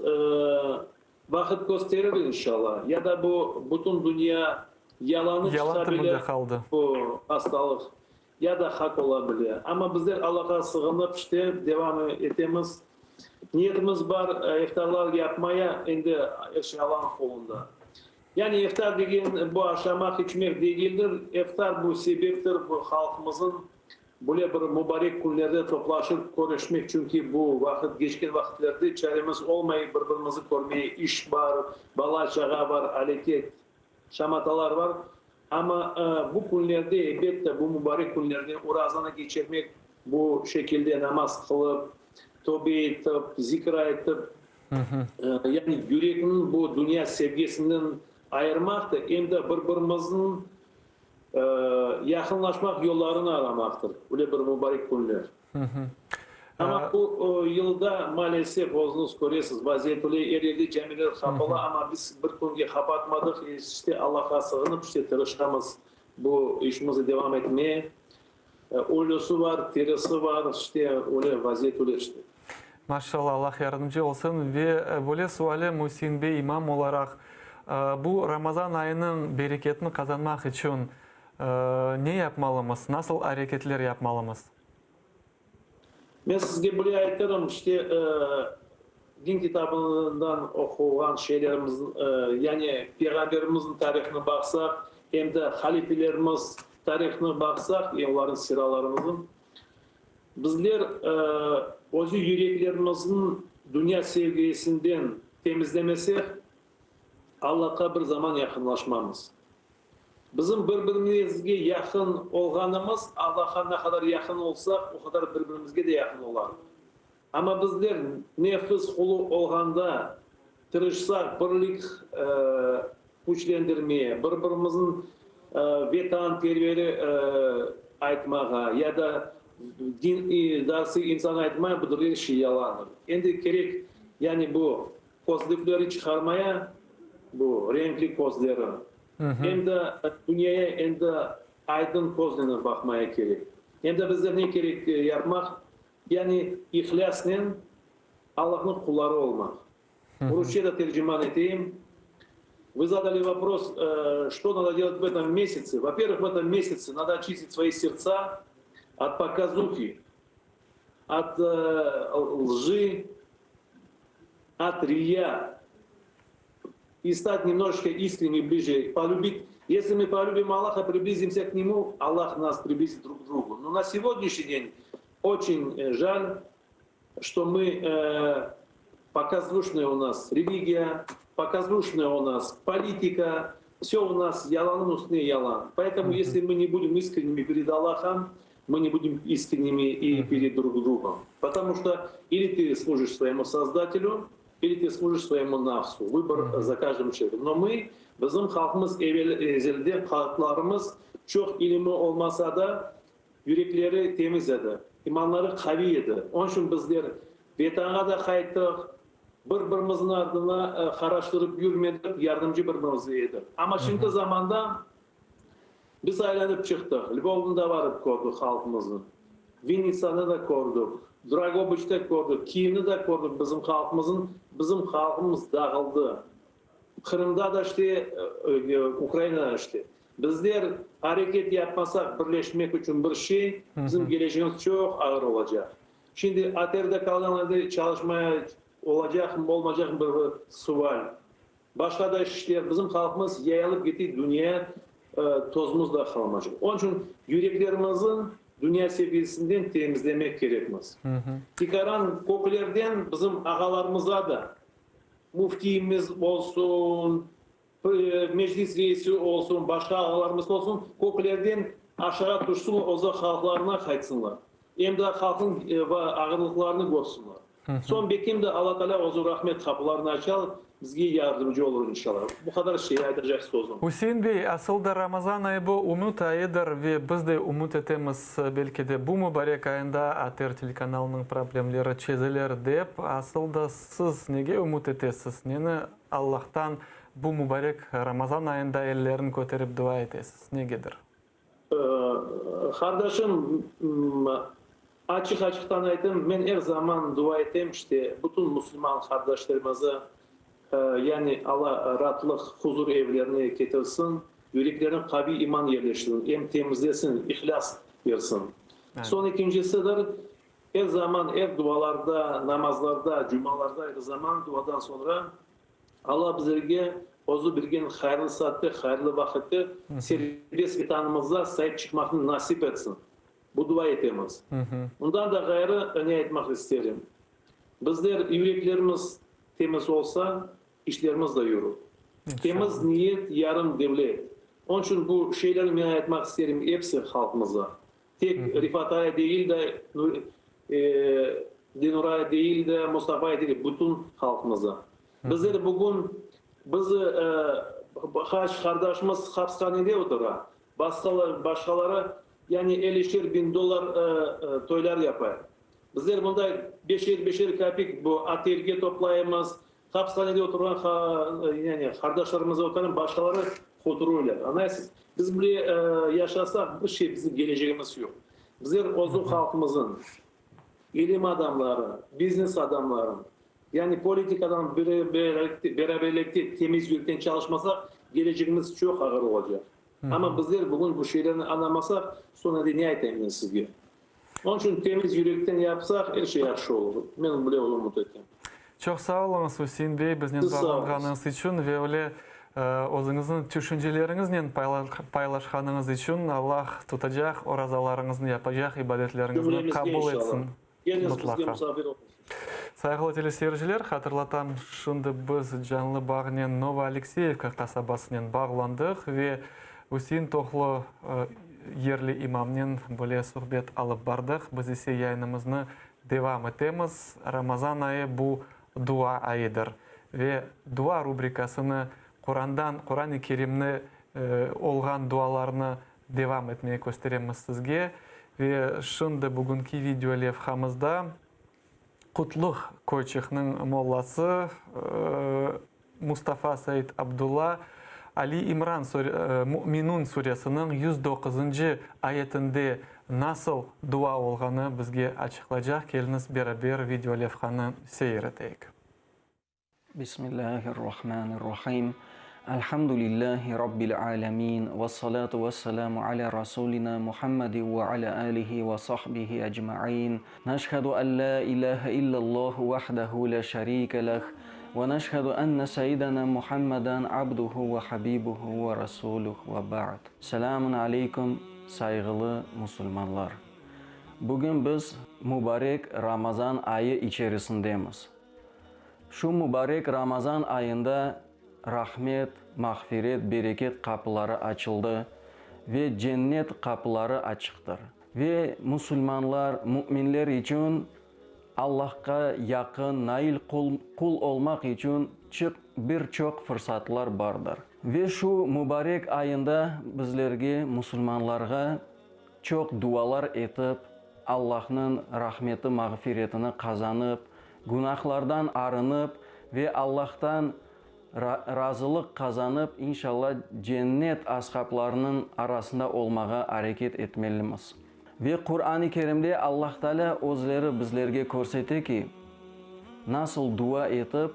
vaqıt kösterir inşalla, ya da bu bütün dünya yalanı çıqa bile bu hastalıq. Ya da haq ola bile. Amma bizler Allağa sığınıp, işte, devam etemiz. Niyetimiz bar, iftarlar yapmaya, endi er şey Allanıñ qolunda. Yani iftar degen bu aşamaq, içmek degildir. İftar bu sebeptir, bu halqımızın böyle bir mubarek künlerde toplaşıp körüşmek, çünki bu vaqıt, keçken vaqitlerde çaremiz olmay bir-birimizi körmeye, iş bar, bala-çağa bar, aleket, şamatalar bar. Amma bu künlerde, elbette, bu mubarek künlerde orazanı keçirmek, bu şekilde namaz qılıp, tobe etip, zikr aytıp, yani yürekniñ bu dünya sevgisinden ayırmaqtır, em de bir-birimizniñ yaqınlaşmaq yollarını aramaqtır, öyle bir mubarek künler. Amma bu yılda, maalesef, özüñiz köresiz, vaziyet öyle, er yerde camiler qapalı, amma biz bir künge qapatmadıq, işte, Allahqa sığınıp, işte, tırışamız bu işimizni devam etmeye. Ölüsi bar, tirisi bar, işte, öyle vaziyet öyle işte. Maşallah, Allah yardımcı olsun. Ve böyle sualim, Üsein bey, imam olaraq, bu Ramazan ayınıñ bereketini qazanmaq içün ne yapmalımız, nasıl areketler yapmalımız? Men sizge bile aytırım, işte, din kitabından oquğan şeylerimiz, yani Peyğamberimizniñ tarihini baqsaq, em de halifelerimiz tarihini baqsaq, olarnıñ siralarımızın, bizler özü yüreklerimizniñ dünya sevgisinden temizlemesek, Allahqa bir zaman yaqınlaşmamız. Bizim bir-birimizge yaqın olğanımız, Allahqa ne qadar yaqın olsaq, o qadar bir-birimizge de yaqın olarıq. Amma bizler nefis qulu olğanda tırışsaq birlik küçlendirmeye, bir-birimizniñ vetanperveri aytmağa ya da din darsı insan aytmaya, budır er şey yalandır. Endi kerek, yani bu Közlükleri çıqarmaya, bu renkli közleri, em de dünyaya endi aydın köznen baqmaya kerek. Em de bizler ne kerek yapmaq, yani ihlâsnen Allahnıñ qulları olmaq. Rusça da terciman eteyim. Вы задали вопрос, что надо делать в этом месяце. Во-первых, в этом месяце надо очистить свои сердца от показухи, от лжи, от рия и стать немножечко искренне ближе, полюбить. Если мы полюбим Аллаха, приблизимся к Нему, Аллах нас приблизит друг к другу. Но на сегодняшний день очень жаль, что мы э, показушная у нас религия, показушная у нас политика, все у нас yalan üstüne yalan. Поэтому, если мы не будем искренними перед Аллахом, мы не будем искренними и перед друг другом. Потому что или ты служишь своему Создателю, или ты служишь своему нафсу. Выбор за каждым человеком. Но мы, bizim halqımız evel ezelden qartlarımız çoq ilimi olmasa da, yürekleri temiz edi, imanları qaviy edi. Onıñ içün bizler Vetanğa da qayttıq, bir-birimizniñ ardına qaraştırıp yürmedik, yardımcı bir-birimizge edik. Amma şimdiki zamanda Biz aylanıp çıqtıq, Lvovnı da barıp kördik halqımıznı, Vinnitsanı da kördik, Dragobıçta kördik, Kiyevni da kördik bizim halqımıznıñ, bizim halqımız dağıldı. Qırımda da işte, Ukrainada da işte. Bizler areket yapmasaq birleşmek içün bir şey, bizim kelecegimiz çoq ağır olacaq. Şimdi ATRde qalğan çalışmaya olacaqmı, olmaycaqmı bir sual. Başqa da işler, bizim halqımız yayılıp kete, dünya tozumız da qalmaycaq. Onıñ içün yüreklerimizni dünya sevgisinden temizlemek kerekmiz. Tikaran köklerden bizim ağalarımıza da, müftiyimiz olsun, Meclis reisi olsun, başqa ağalarımız olsun, köklerden aşağı tüşsünler, öz halqlarına qaytsınlar. Em de halqnıñ ağırlıqlarını körsünler. Soñ bekim de Alla Taalâ özü rahmet qapılarını açar, bizge yardımcı olur inşallah. Bu qadar şey aytacaq sözüm. Üsein bey, asıl da Ramazan ayı bu ümüt ayıdır ve biz de ümüt etemiz, belki de bu mübarek ayında ATR telekanalınıñ problemleri çezilir dep. Asıl da siz nege ümüt etesiz, neni Allahtan bu mübarek Ramazan ayında ellerini köterip dua etesiz, negedir? Qardaşım, açıq-açıqtan aytım, men er zaman dua etem, işte, bütün musulman qardaşlarımızı, yani Alla raatlıq, huzur evlerine ketirsin, yüreklerine qaviy iman yerleştirsin, em temizlesin, ihlâs bersin. Soñ ekincisidir, er zaman, er dualarda, namazlarda, cumalarda er zaman duadan soñra, Alla bizlerge Özü bergen hayırlı saatte, hayırlı vaqıtte serbest Vetanımızğa saip çıqmaqnı nasip etsin. Bu dua etemiz. Bundan da ğayrı ne aytmaq isterim? Bizler yüreklerimiz temiz olsa, işlerimiz de yürür. Temiz niyet, yarım devlet. Onıñ içün bu şeylerni men aytmaq isterim episi halqımızğa. Tek Rifat ağa degil de, Lenur ağa degil de, Mustafa ağa degil, bütün halqımıza. Bizler bugün, biz qaç qardaşımız hapishanede otura, başqaları yani ellişer biñ dollar toylar yapa. Bizler mında beşer-beşer kapik bu otelge toplaymız, hapishanede oturğan yani qardaşlarımız otura, başqaları quturuylar. Añlaysız? Biz bile yaşasaq, bir şey bizim kelecegimiz yoq. Bizler özü halqımızın ilim adamları, biznes adamları, yani politikadan beraberlikte temiz yürekten çalışmasaq, kelecegimiz çoq ağır olacaq. Amma bizler bugün bu şeylerni añlamasaq, soñ endi ne aytayım men sizge? Onıñ içün temiz yürekten yapsaq, er şey yahşı olur. Men böyle ümüt etem. Çoq sağ oluñız, Üsein bey, biznen Siz sağ oluñız. bağlanğanıñız içün ve öyle özüñizniñ tüşünceleriñiznen paylaşqanıñız içün. Allah tutacaq orazalarıñıznı, yapacaq ibadetleriñizni Cümlemizge qabul inşallah. etsin Keliñiz bizge mıtlaqa. musafir oluñız. Sayğılı teleseyirciler, hatırlatam, şimdi biz canlı bağnen Novoalekseyevka qasabasınen bağlandıq ve Üsein Tohlu yerli imamnen böyle suhbet alıp bardıq. Biz ise yayınımıznı devam etemiz. Ramazan ayı bu dua ayıdır ve dua rubrikasını Qurandan, Quran-ı Kerimni olğan dualarnı devam etmeye kösteremiz sizge. Ve şimdi bugünki video levhamızda Qutluq köyçiqniñ mollası Mustafa Said Abdulla Ali İmran Müminun suresiniñ 109-ncı ayetinde nasıl dua olğanı bizge açıqlacaq. Keliñiz beraber video levhanı seyir eteyik. Bismillahirrahmanirrahim. Elhamdülillahi Rabbil alemin. Vessalatu vesselamu ala Rasulina Muhammedin ve ala alihi ve sahbihi ecmain. Neşhedü en la ilahe illallahu vahdehu la şerike leh. Ve neşhedü enne seyyidena Muhammeden abduhu ve habibuhu ve rasuluh ve ba'd. Selamun aleykum, sayğılı musulmanlar. Bugün biz mübarek Ramazan ayı içerisindemiz. Şu mübarek Ramazan ayında rahmet, mağfiret, bereket qapıları açıldı ve cennet qapıları açıqtır. Ve musulmanlar, müminler içün Allahqa yaqın, nail qul, qul olmaq içün çıq bir çoq fırsatlar bardır. Ve şu mübarek ayında bizlerge, musulmanlarğa, çoq dualar etip, Allahnıñ rahmeti, mağfiretini qazanıp, günahlardan arınıp ve Allahtan razılıq qazanıp, inşallah, cennet ashaplarınıñ arasında olmağa areket etmelimiz. Ve Quran-ı Kerimde Allah Taalâ özleri bizlerge körsete ki, nasıl dua etip,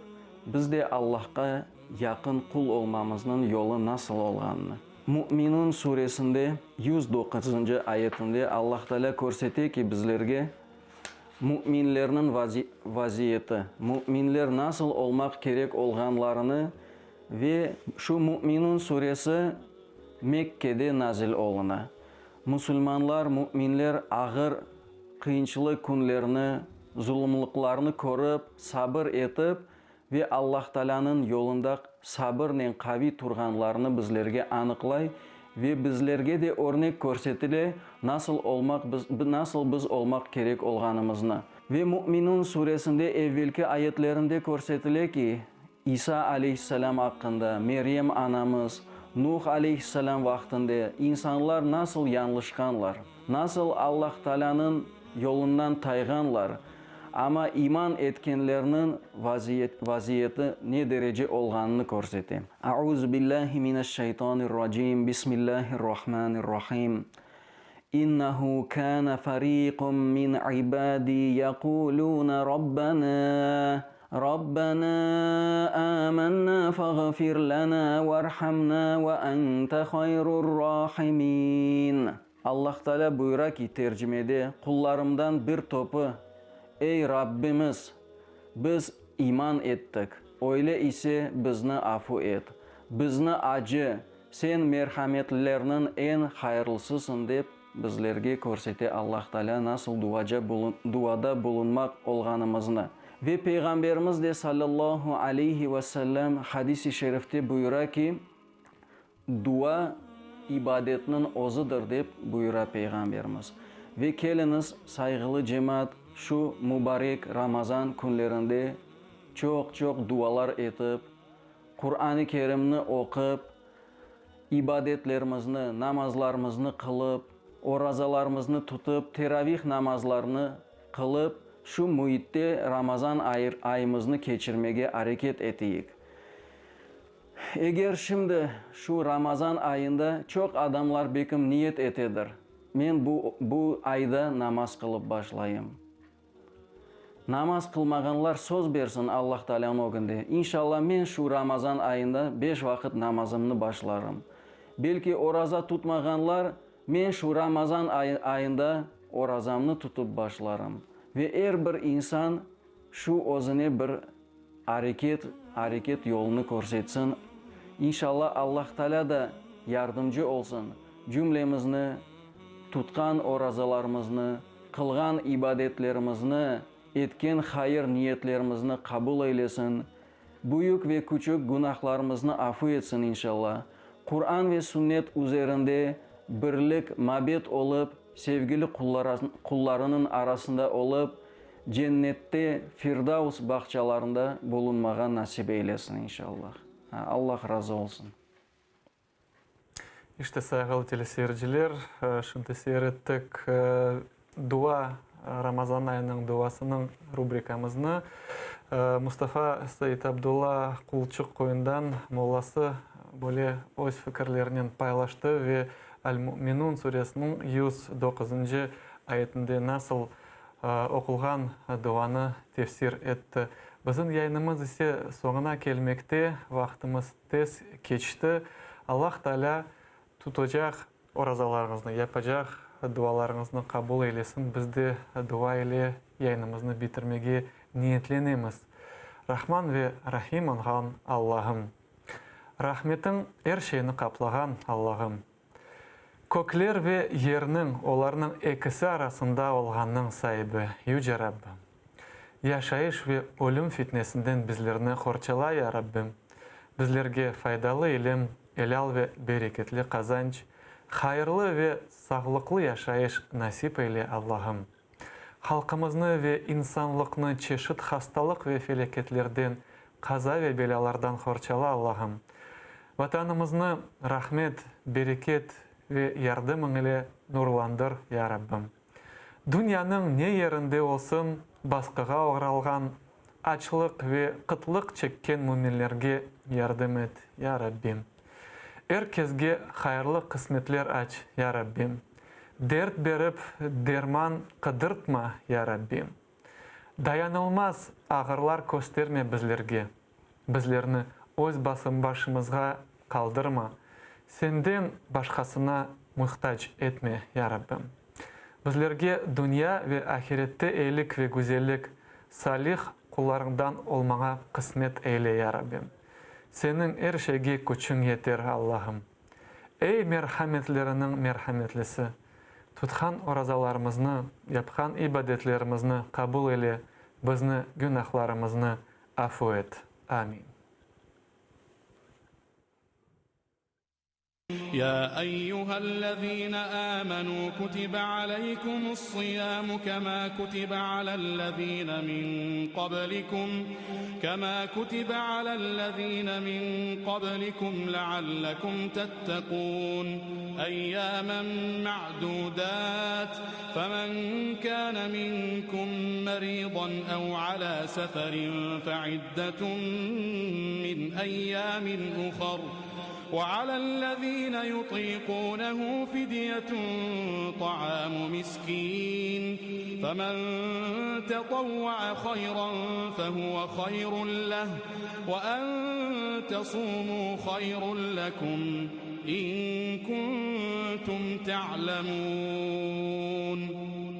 biz de Allahqa yaqın qul olmamıznıñ yolu nasıl olğanını. Müminun suresinde 109-ncı ayetinde Allah Taalâ körsete ki, bizlerge müminlerniñ vaziyeti, müminler nasıl olmaq kerek olğanlarını ve şu Müminun suresi Mekkede nazil oluna. Musulmanlar, müminler ağır, qıyınçılıq künlerni, zulumlıqlarnı körip, sabır etip, Ve Allah Taalânıñ yolunda sabırnen qaviy turğanlarını bizlerge anıqlay ve bizlerge de örnek körsetile, nasıl olmaq biz, nasıl biz olmaq kerek olğanımıznı. Ve Müminun suresinde evvelki ayetlerinde körsetile ki, İsa aleyhisselâm aqqında, Meryem anamız, Nuh aleyhisselâm vaqtında insanlar nasıl yañlışqanlar, nasıl Allah Taalânıñ yolundan tayğanlar, Amma iman etkenlerniñ vaziyeti ne derece olğanını körsete. Auzu billahi mineşşeytanirracim, bismillahirrahmanirrahim. İnnehu kâne ferîkun min ibâdî yeqûlûne Rabbena, Rabbena âmennâ feğfir lenâ verhamnâ ve ente hayrur-râhimîn. Allah Taalâ buyura ki, tercimede, Qullarımdan bir topı, Ey, Rabbimiz! Biz iman ettik, öyle ise bizni afu et, bizni acı, Sen merhametlilerniñ eñ hayırlısısıñ dep bizlerge körsete Allah Taalâ nasıl duaca duada bulunmaq olğanımıznı. Ve Peyğamberimiz de sallallahu aleyhi ve sellem hadis-i şerifte buyura ki, Dua, ibadetniñ özüdir, dep buyura Peyğamberimiz. Ve keliñiz, sayğılı cemaat, şu mubarek Ramazan künlerinde çoq-çoq dualar etip, Quran-ı Kerimni oqup, ibadetlerimizni, namazlarımıznı qılıp, orazalarımıznı tutıp, teravih namazlarını qılıp, şu müitte Ramazan ayımıznı keçirmege areket eteyik. Eger şimdi şu Ramazan ayında çoq adamlar bekim niyet etedir. Men bu, bu ayda namaz qılıp başlayım. Namaz qılmağanlar söz bersin Allah Taalânıñ ögünde, İnşalla men şu Ramazan ayında beş vaqıt namazımnı başlarım. Belki oraza tutmağanlar, men şu Ramazan ayında orazamnı tutıp başlarım. Ve er bir insan şu özüne bir areket, areket yolunı körsetsin. İnşalla Allah Taalâ da yardımcı olsun, cümlemizni tutqan orazalarımıznı, Qılğan ibadetlerimizni, etken hayır niyetlerimizni qabul eylesin, büyük ve küçük günahlarımıznı afu etsin inşalla. Quran ve sünnet üzerinde birlik, mabet olıp, sevgili qullarınıñ arasında olıp, cennette, Firdaus bağçalarında bulunmağa nasip eylesin inşallah. Allah razı olsun. İşte, sayğılı teleseyirciler, şimdi seyir ettik Dua, Ramazan ayınıñ duasınıñ rubrikamıznı. Mustafa Seit-Abdulla Qulçuq köyünden mollası böyle öz fikirlerinen paylaştı ve Al-Müminun suresiniñ 109-ncı ayetinde nasıl oqulğan duanı tefsir etti. Bizim yayınımız ise soñuna kelmekte, vaqtımız Tez keçti. Allah Taalâ tutacaq orazalarıñıznı, yapacaq dualarıñıznı qabul eylesin. Biz de dua ile yayınımıznı bitirmege niyetlenemiz. Rahman ve Rahim olğan Allahım! Rahmetiñ er şeyni qaplağan Allahım! Kökler ve yerniñ, olarnıñ ekisi arasında olğannıñ saibi, Yüce Rabbim! Yaşayış ve ölüm fitnesinden bizlerni qorçala, ya Rabbim! Bizlerge faydalı ilim, elâl ve bereketli qazanç, hayırlı ve sağlıqlı yaşayış nasip eyle, Allahım! Halqımıznı ve insanlıqnı çeşit hastalıq ve felâketlerden, qaza ve belâlardan qorçala, Allahım! Vatanımıznı rahmet, bereket ve yardımıñ ile nurlandır, ya Rabbim! Dünyanıñ ne yerinde olsun basqığa oğralğan, açlıq ve qıtlıq çekken müminlerge yardım et, ya Rabbim! Er kesge hayırlı qısmetler aç, ya Rabbim! Dert berip, derman qıdırtma, ya Rabbim! Dayanılmaz ağırlar kösterme bizlerge, bizlerni öz basım-başımızğa qaldırma, Senden başqasına muhtac etme, ya Rabbim! Bizlerge dünya ve ahirette eyilik ve güzellik, salih qullarıñdan olmağa qısmet eyle, ya Rabbim! Seniñ er şeyge küçüñ yeter, Allahım! Ey merhametleriniñ merhametlisi! Tutqan orazalarımıznı, yapqan ibadetlerimizni qabul eyle, bizni günahlarımıznı afu et. Amin. Ya eyyühellezine âmenû kutibe aleykumus-siyâmu kemâ kutibe alellezîne min qablikum kemâ kutibe alellezîne min qablikum leallekum tettekûn eyyâmen me'dûdât femen kâne minkum merîdan ev alâ seferin fe'iddetun min eyyâmin uhar. Ve alellezîne yutîkûnehu fidyetun ta'âmu miskîn, femen tetavva'a hayran fehuve hayrun leh, ve en tesûmû hayrun lekum in kuntum te'lemûn.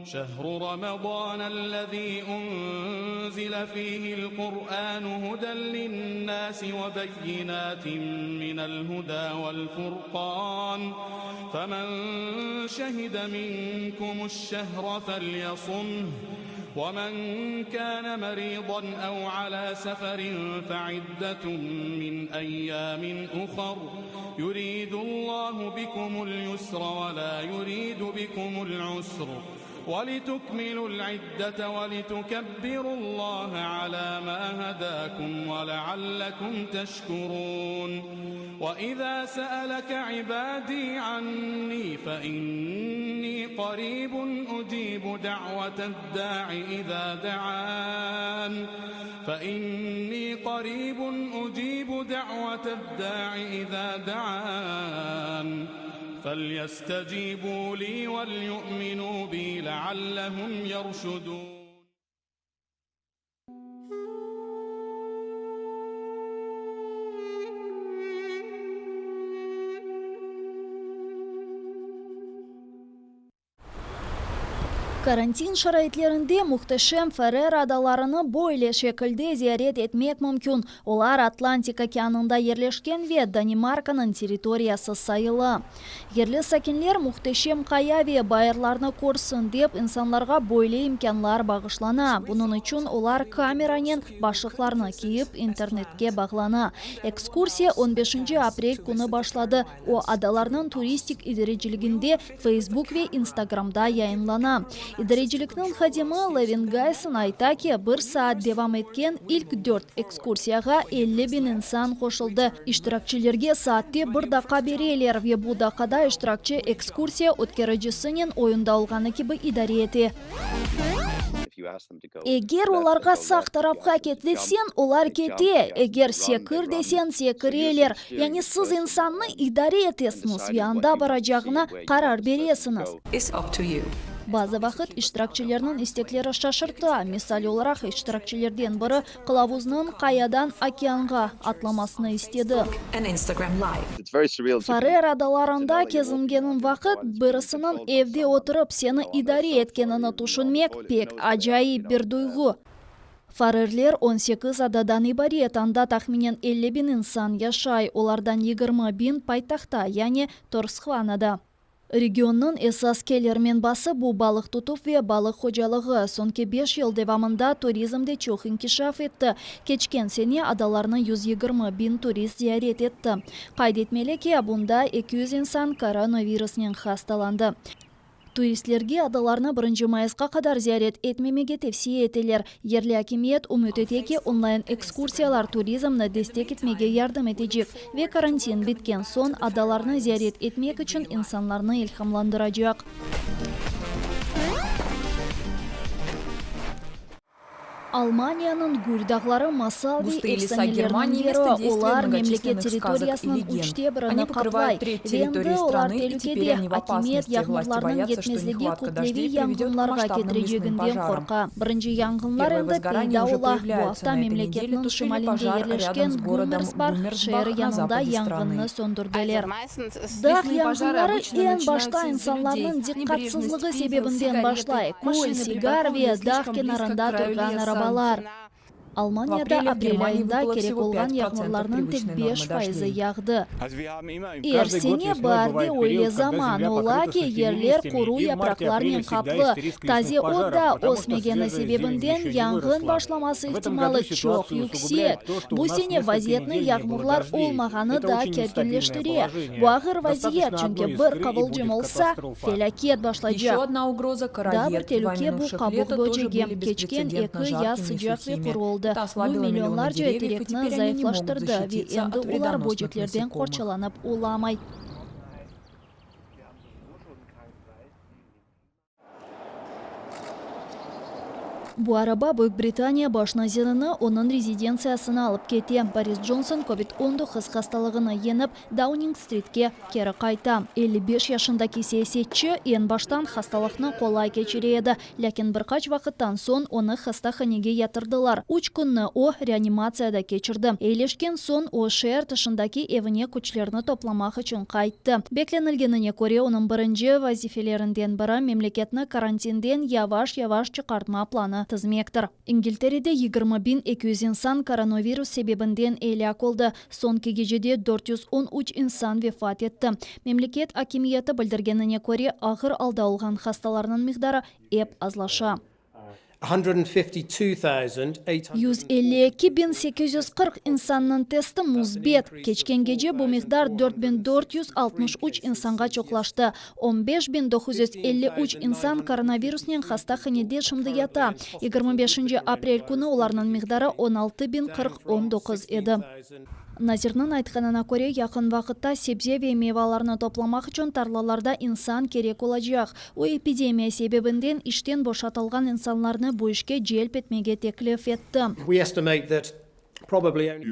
Şehru Ramazânellezî unzile fîhil Kur'ânu huden linnâsi ve beyinâtin minel hudâ vel furqân, femen şehide minkumuş-şehre felyasumh, ve men kâne merîdan ev alâ seferin feiddetun min eyyâmin uhar, yuridullahu bikumul yusra ve lâ yuridu bikumul usr. Ve litukmilul iddete ve litukebbirullahe alâ mâ hedâkum ve leallekum teşkurûn. Ve izâ se'eleke ibâdî annî fe innî qarîbun ucîbu da'veted-dâ'i izâ de'ân. Fe innî qarîbun ucîbu da'veted-dâ'i izâ de'ân. فَلْيَسْتَجِيبُوا لِي وَلْيُؤْمِنُوا بِي لَعَلَّهُمْ يَرْشُدُونَ. Karantin şaraitlerinde mühteşem Ferer adalarını böyle şekilde ziyaret etmek mümkün, olar Atlantik okeanında yerleşken ve Danimarkanıñ territoriyası sayıla. Yerli sakinler mühteşem qaya ve bayırlarnı körsin dep, insanlarğa böyle imkânlar bağışlana, bunıñ içün olar kameranen başlıqlarnı kiyip, internetke bağlana. Ekskursiya on beşinci aprel künü başladı, o, adalarnıñ turistik idareciliginde Feysbuk ve İnstagramda yayınlana. İdarecilikniñ hadimi Levin Gayson ayta ki, bir saat devam etken ilk dört ekskursiyağa 50 biñ insan qoşuldı. İştirakçilerge saatte bir daqqa bereler ve bu daqqada iştirakçi ekskursiya ötkericisinen oyunda olğanı kibi idare ete. Eger olarğa sağ tarafqa ket deseñ, olar kete, eger sekir deseñ, sekireler. Yani siz insannı idare etesiñiz ve anda baracağına qarar beresiñiz. Bazı vaqıt iştirakçilerniñ istekleri şaşırta. Misal olaraq, iştirakçilerden biri qılavuznıñ qayadan okeanğa atlamasını istedi. Farer adalarında kezingeniñ vaqıt, birisiniñ evde oturıp seni idare etkenini tüşünmek pek acayip bir duyğu. Farerler 18 adadan ibaret, anda tahminen 50 biñ insan yaşay, olardan 20 biñ paytahta, yani Torshvanada. Regionnıñ esas kelir menbası bu balıq tutuv ve balıq hocalığı. Soñki beş yıl devamında turizm de çoq inkişaf etti, keçken sene adalarnı 120 biñ turist ziyaret etti. Qayd etmeli ki, bunda 200 insan koronavirusnen hastalandı. Turistlerge adalarnı birinci mayısqa qadar ziyaret etmemege tevsiye eteler. Yerli akimiyet ümüt ete ki, onlayn ekskursiyalar turizmni destek etmege yardım etecek ve karantin bitken soñ adalarnı ziyaret etmek içün insanlarnı ilhamlandıracaq. Almaniyanıñ Gür dağları masal ve efsanelerniñ yeri, olar memleket territoriyasınıñ üçte birini qaplay. Ve endi olar telükede, akimiyet yağmurlarnıñ yetmezligi kütleviy yanğınlarğa ketireceginden qorqa. Birinci yanğınlar endi peyda ola, bu afta memleketniñ şimalinde yerleşken Gummersbach şeeri yanında yanğınnı söndürdiler. Dağ yanğınları eñ başta insanlarnıñ diqqatsızlığı sebebinden başlay, kül, sigar ve dağ kenarında turğan arabalar. Almaniyada aprel ayında kerek olğan yağmurlarnıñ tek beş fayızı yağdı. Er sene baarde öyle zaman ola ki, yerler quru yapraqlarnen qaplı, taze ot da ösmegeni sebebinden yanğın başlaması ihtimalı çoq yüksek. Bu sene vaziyetni yağmurlar olmağanı da kerginleştire. Bu ağır vaziyet, çünki bir qıvılcım olsa, felâket başlaycaq. Daa bir telüke bu qabuq böcegi. Keçken eki yaz sıcaq ve quru oldı. Bu millionlarca terekni zayıflaştırdı ve endi olar böceklerden qorçalanıp olamay. Bu araba Büyük Britaniya baş nazirini onıñ rezidentsiyasına alıp kete. Boris Conson covid 19 hastalığını yeñip, Dauning-stritke keri qayta. 55 yaşındaki siyasetçi eñ baştan hastalıqnı qolay keçire edi, lâkin bir qaç vaqıttan soñ onı hastahanege yatırdılar. Üç künni o, reanimatsiyada keçirdi. Eyileşken soñ o, şeer tışındaki evine küçlerini toplamaq içün qayttı. Beklenilgenine köre, onıñ birinci vazifelerinden biri, memleketni karantinden yavaş-yavaş çıqartma planı tizmektir. İngilterede 20 200 insan koronavirus sebebinden elâk oldı. Soñki gecede 413 insan vefat etti. Memleket akimiyeti bildirgenine köre, ağır alda olğan hastalarnıñ miqdarı ep azlaşa. 152 840 insannıñ testi müsbet. Keçken gece bu miqdar 4463 insanğa çoqlaştı. 15 953 insan koronavirusnen hastahanede şimdi yata. 25 aprel künü olarnıñ miqdarı 16 049 edi. Nazirniñ aytqanına köre, yaqın vaqıtta sebze ve meyvalarnı toplamaq içün tarlalarda insan kerek olacaq. O, epidemiya sebebinden işten boşatılğan insanlarnı bu işke celp etmege teklif etti.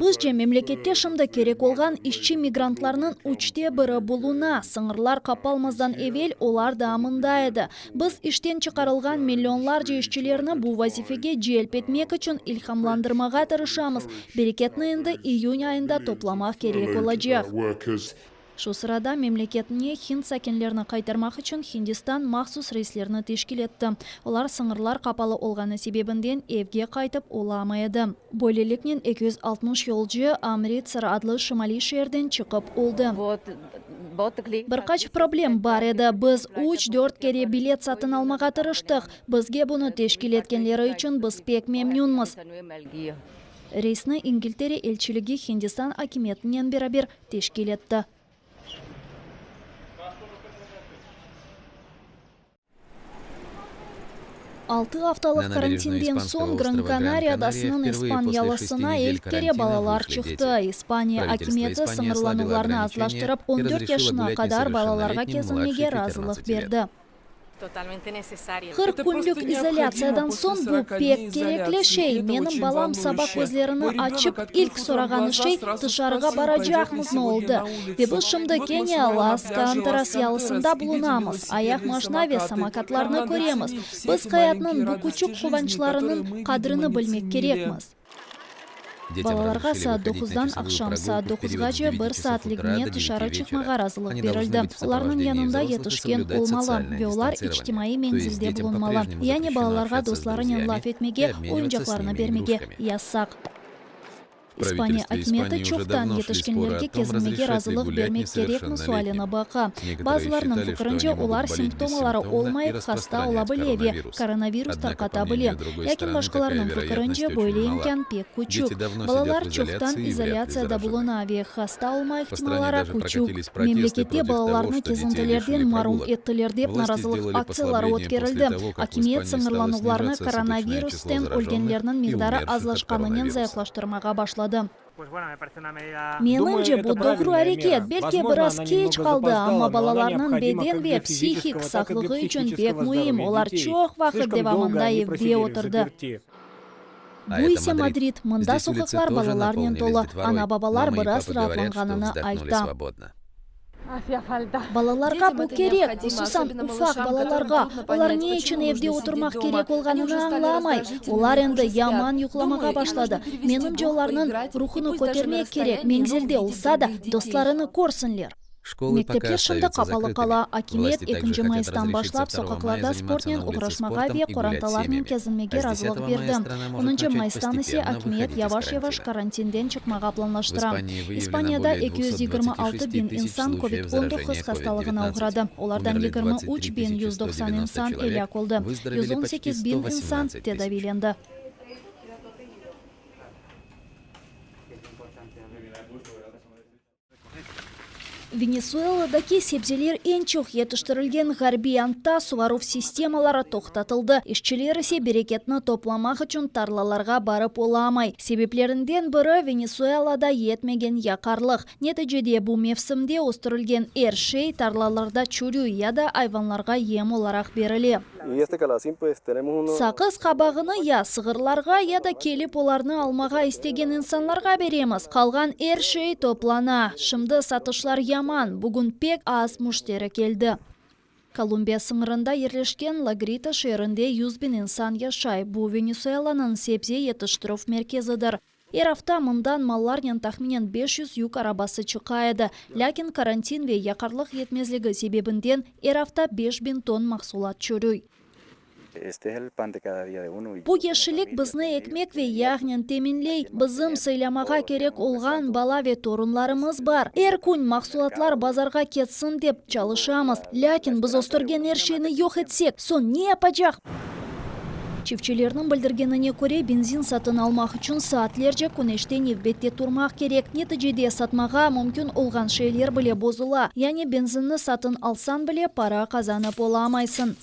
Bizce, memlekette şimdi kerek olğan işçi migrantlarnıñ üçte biri buluna. Sıñırlar qapalmazdan evel olar daa mında edi. Biz işten çıqarılğan millionlarca işçilerni bu vazifege celp etmek içün ilhamlandırmağa tırışamız. Bereketni endi iyün ayında toplamaq kerek olacaq. Şu sırada memleketine hind sakinlerini qaytarmaq içün Hindistan mahsus reyslerni teşkil etti. Olar sıñırlar qapalı olğanı sebebinden evge qaytıp olamay edi. Böyleliknen 260 yolcu Amritsar adlı şimaliy şeerden çıqıp oldı. Bir qaç problem bar edi. Biz üç-dört kere bilet satın almağa tırıştıq. Bizge bunı teşkil etkenleri içün biz pek memnünmiz. Reysni İngiltere elçiligi Hindistan akimiyetinen beraber teşkil etti. Altı aftalıq karantinden soñ Gran Kanariya adasınıñ ispan yalısına ilk kere balalar çıqtı. İspaniya akimiyeti sıñırlanuvlarnı azlaştırıp, on dört yaşına qadar balalarğa kezinmege razılıq berdi. 40 künlük izolâtsiyadan soñ bu pek kerekli şey. Menim balam saba közlerini açıp, ilk sorağanı şey, tışarığa baracaqmızmı oldı. Ve biz şimdi kene Las Kantaras yalısında bulunamız, ayaqmaşna ve samokatlarnı köremiz. Biz hayatnıñ bu küçük quvançlarınıñ qadrini bilmek kerekmiz. Balalarğa saat doquzdan aqşam saat doquzğace bir saatligine tışarı çıqmağa razılıq berildi. Olarnıñ yanında yetişken olmalı ve olar içtimaiy menzilde bulunmalı, yani balalarğa dostlarınen laf etmege, oyuncaqlarını bermege yasaq. İspaniya akimiyeti çoqtan yetişkenlerge kezinmege razılıq bermek kerekmi sualini baqa. Bazılarınıñ fikirince, olar simptomaları olmayıp hasta ola bile ve koronavirus tarqata bile. Lâkin başqalarınıñ fikirince, böyle imkân pek küçük. Balalar çoqtan izolâtsiyada buluna ve hasta olma ihtimalları küçük. Memlekette balalarnı kezintilerden marum ettiler dep narazılıq aktsiyaları ötkerildi. Akimiyet sıñırlanuvlarnı koronavirusten ölgenlerniñ miqdarı azlaşqanınen zayıflaştırmağa başladı. Menimce, bu doğru areket, belki biraz keç qaldı, amma balalarnıñ beden ve psihik sağlığı içün pek müim, olar çoq vaqıt devamında evde oturdı. Bu ise Madrid, mında soqaqlar balalarnen tolu, ana-babalar biraz raatlanğanını ayta. Balalarğa bu kerek, hususan ufaq balalarğa. Olar ne içün evde oturmaq kerek olğanını añlamay. Olar endi yaman yuqlamağa başladı. Menimce, olarnıñ ruhunı kötermek kerek, menzilde olsa da, dostlarını körsinler. Mektepler şimdi qapalı qala. Akimiyet ekinci mayıstan başlap soqaqlarda sportnen oğraşmağa ve qorantalarnen kezinmege razılıq berdi. Onuncu mayıstan ise akimiyet yavaş-yavaş karantinden çıqmağa planlaştıra. İspaniyada 226 biñ insan covid 19 hastalığına oğradı, olardan 23 biñ 190 insan elâk oldı, 118 biñ insan tedaviylendi. Venesueladaki sebzeler eñ çoq yetiştirilgen Ğarbiy Andta suvaruv sistemaları toqtatıldı, işçiler ise bereketni toplamaq içün tarlalarğa barıp olamay. Sebeplerinden biri, Venesuelada yetmegen yaqarlıq. Neticede, bu mevsimde östürilgen er şey tarlalarda çürüy ya da ayvanlarğa yem olaraq berile. Saqız qabağını ya sığırlarğa, ya da kelip olarnı almağa istegen insanlarğa beremiz. Qalğan er şey toplana. Şimdi satışlar yaman, bugün pek az müşteri keldi. Kolumbiya sıñırında yerleşken La Grita şeerinde 100 biñ insan yaşay. Bu, Venesuelanıñ sebze yetiştirüv merkezidir. Er afta mından mallarnen tahminen 500 yük arabası çıqa edi. Lâkin karantin ve yaqarlıq yetmezligi sebebinden er afta 5000 ton mahsulat çürüy. Bu yeşillik bizni ekmek ve yağnen teminley. Bizim sıylamağa kerek olğan bala ve torunlarımız bar. Er kün mahsulatlar bazarğa ketsin dep çalışamız. Lâkin biz östürgen er şeyni yoq etsek, soñ ne yapacaq? Çiftçilerniñ bildirgenine köre, benzin satın almaq içün saatlerce küneşte nevbette turmaq kerek. Neticede satmağa mümkün olğan şeyler bile bozula. Yani benzinni satın alsañ bile, para qazanıp olamaysıñ.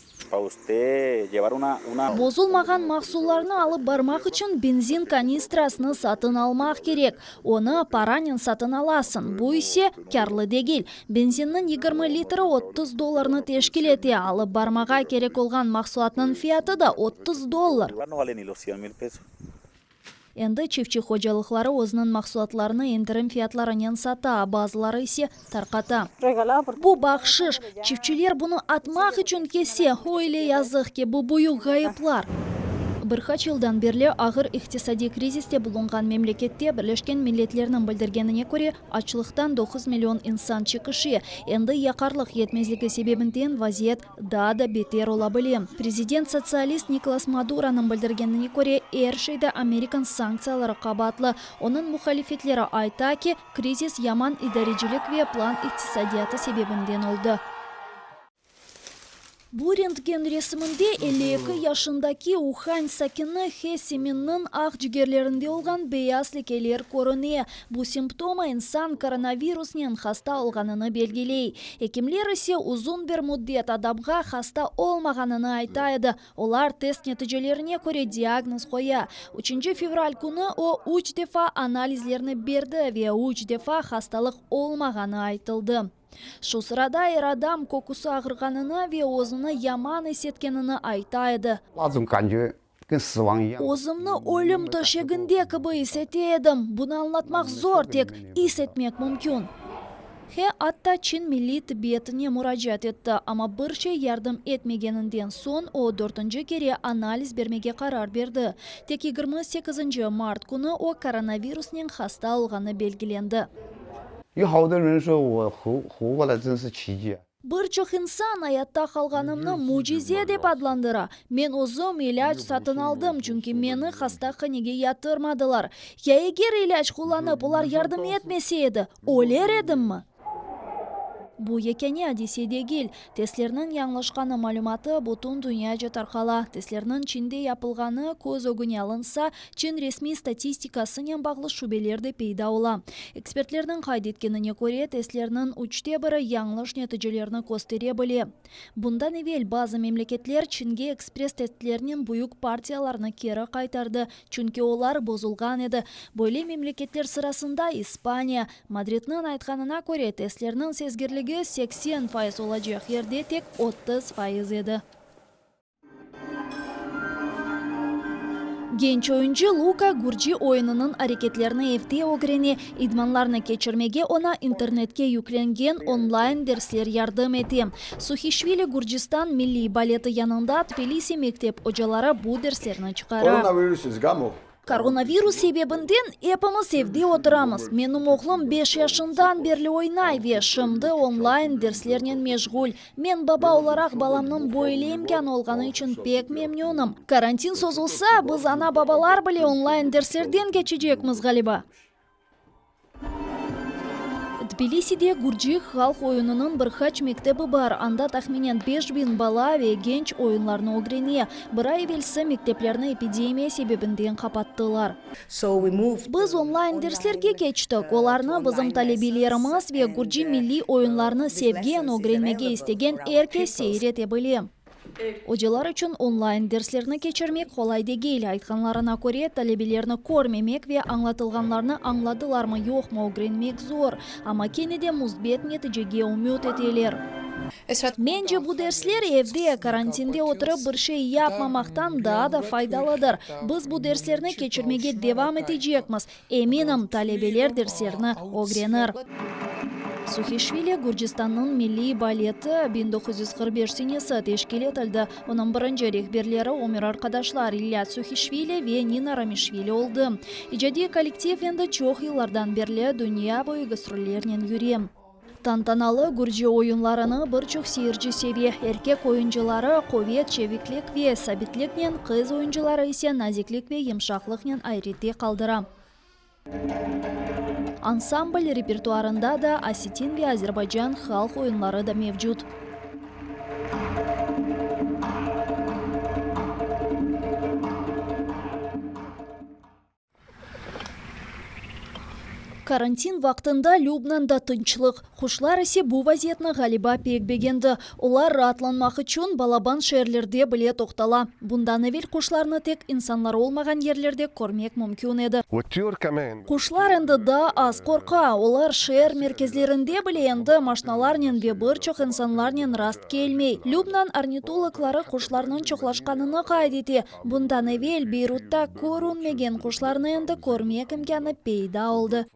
Bozulmağan mahsullarnı alıp barmaq içün benzin kanistrasını satın almaq kerek. Onı paranen satın alasıñ, bu ise kârlı degil. Benzinniñ 20 litri 30 dollarnı teşkil ete, alıp barmağa kerek olğan mahsulatnıñ fiyatı da 30 dollar. Endi çiftçi hocalıqları özüniñ mahsulatlarını endirim fiyatlarınen sata, bazıları ise tarqata. Bu bahşış, çiftçiler bunı atmaq içün kese, öyle yazıq ki, bu büyük ğayıplar. Bir qaç yıldan berli ağır iqtisadiy kriziste bulunğan memlekette, Birleşken Milletlerniñ bildirgenine köre, açlıqtan doquz million insan çekişe. Endi yaqarlıq yetmezligi sebebinden vaziyet daa da beter ola bile. Prezident sotsialist Nikolas Maduronıñ bildirgenine köre, er şeyde amerikan sanktsiyaları qabaatlı. Onıñ muhalifetleri ayta ki, krizis yaman idarecilik ve plan iqtisadiyatı sebebinden oldı. Bu rentgen resiminde 52 yaşındaki Uhan sakini He Siminniñ aq cigerlerinde olğan beyaz lekeler körüne. Bu simptoma insan koronavirusnen hasta olğanını belgiley. Ekimler ise uzun bir müddet adamğa hasta olmağanını ayta edi. Olar test neticelerine köre diagnoz qoya. Üçünci fevral künü o, üç defa analizlerni berdi ve üç defa hastalıq olmağanı aytıldı. Şu sırada er adam köküsi ağırğanını ve özüni yaman is etkenini ayta edi. Özümni ölüm töşeginde kibi is ete edim. Bunı añlatmaq zor, tek is etmek mümkün. He atta Çin milliy tibbiyetine muracaat etti, amma bir şey yardım etmegeninden soñ o, dörtünci kere analiz bermege qarar berdi. Tek 28 mart künü o, koronavirusnen hasta olğanı belgilendi. Bir çoq insan ayatta qalğanımnı mücize dep adlandıra. Men özüm ilâc satın aldım, çünki meni hastahanege yatırmadılar. Ya eger ilâc qullanıp, olar yardım etmese edi, öler edimmi? Bu yekâne adise degil. Testlerniñ yañlışqanı malümatı bütün dünyaca tarqala. Testlerniñ Çinde yapılğanı köz ögüne alınsa, Çin resmiy statistikasınen bağlı şübeler de peyda ola. Ekspertlerniñ qayd etkenine köre, testlerniñ üçte biri yañlış neticelerni köstere bile. Bundan evel bazı memleketler Çinge ekspress-testlernen büyük partiyalarnı keri qaytardı, çünki olar bozulğan edi. Böyle memleketler sırasında İspaniya. Madridniñ aytqanına köre, testlerniñ sezgirligi 80% olacaq yerde tek 30% edi. Genç oyuncı Luka gürci oyunınıñ areketlerini evde ögrene. İdmanlarnı keçirmege oña internetke yüklengen onlayn dersler yardım ete. Suhişvili Gürcistan milliy baleti yanında Tbilisi mektep ocaları bu derslerni çıqara. Koronavirus sebebinden epimiz evde oturamız. Menim oğlum beş yaşından berli oynay ve şimdi onlayn derslernen meşğul. Men baba olaraq balamnıñ böyle imkânı olğanı içün pek memnünim. Karantin sozulsa, biz ana-babalar bile onlayn derslerden keçecekmiz, ğaliba. Tbiliside gürci halq oyunınıñ bir qaç mektebi bar, anda tahminen 5000 bala ve genç oyunlarnı ögrene. Bir ay evelsi mekteplerni epidemiya sebebinden qapattılar. Biz onlayn derslerge keçtik, olarnı bizim talebelerimiz ve gürci milliy oyunlarını sevgen, ögrenmege istegen er kes seyir ete bile. Ocalar içün onlayn derslerni keçirmek qolay degil. Aytqanlarına köre, talebelerni körmemek ve añlatılğanlarnı añladılarmı-yoqmı ögrenmek zor, amma kene de müsbet neticege ümüt eteler. Mence, bu dersler evde, karantinde oturıp bir şey yapmamaqtan daa da faydalıdır. Biz bu derslerni keçirmege devam etecekmiz. Eminim, talebeler derslerni ögrenir. Suhişvili Gürcistannıñ milliy baleti 1945 senesi teşkil etildi. Onıñ birinci rehberleri ömür arqadaşlar İlya Suhişvili ve Nina Ramişvili oldı. İcadiy kollektiv endi çoq yıllardan berli dünya boyu gastrollernen yüre. Tantanalı gürci oyunlarını bir çoq seyirci seve. Erkek oyuncıları quvet, çeviklik ve sabitliknen, qız oyuncıları ise naziklik ve yımşaqlıqnen ayrette qaldıra. Ansambl repertuarında da osetin ve azerbaycan halq oyunları da mevcut. Karantin vaqtında Lübnanda tınçlıq, quşlar ise bu vaziyetni, ğaliba, pek begendi. Olar raatlanmaq içün balaban şeerlerde bile toqtala. Bundan evel quşlarnı tek insanlar olmağan yerlerde körmek mümkün edi. Quşlar endi daa az qorqa, olar şeer merkezlerinde bile endi maşnalarnen ve bir çoq insanlarnen rast kelmey. Lübnan ornitologları quşlarnıñ çoqlaşqanını qayd ete. Bundan evel Beyrutta körünmegen quşlarnı endi körmek imkânı peyda oldı.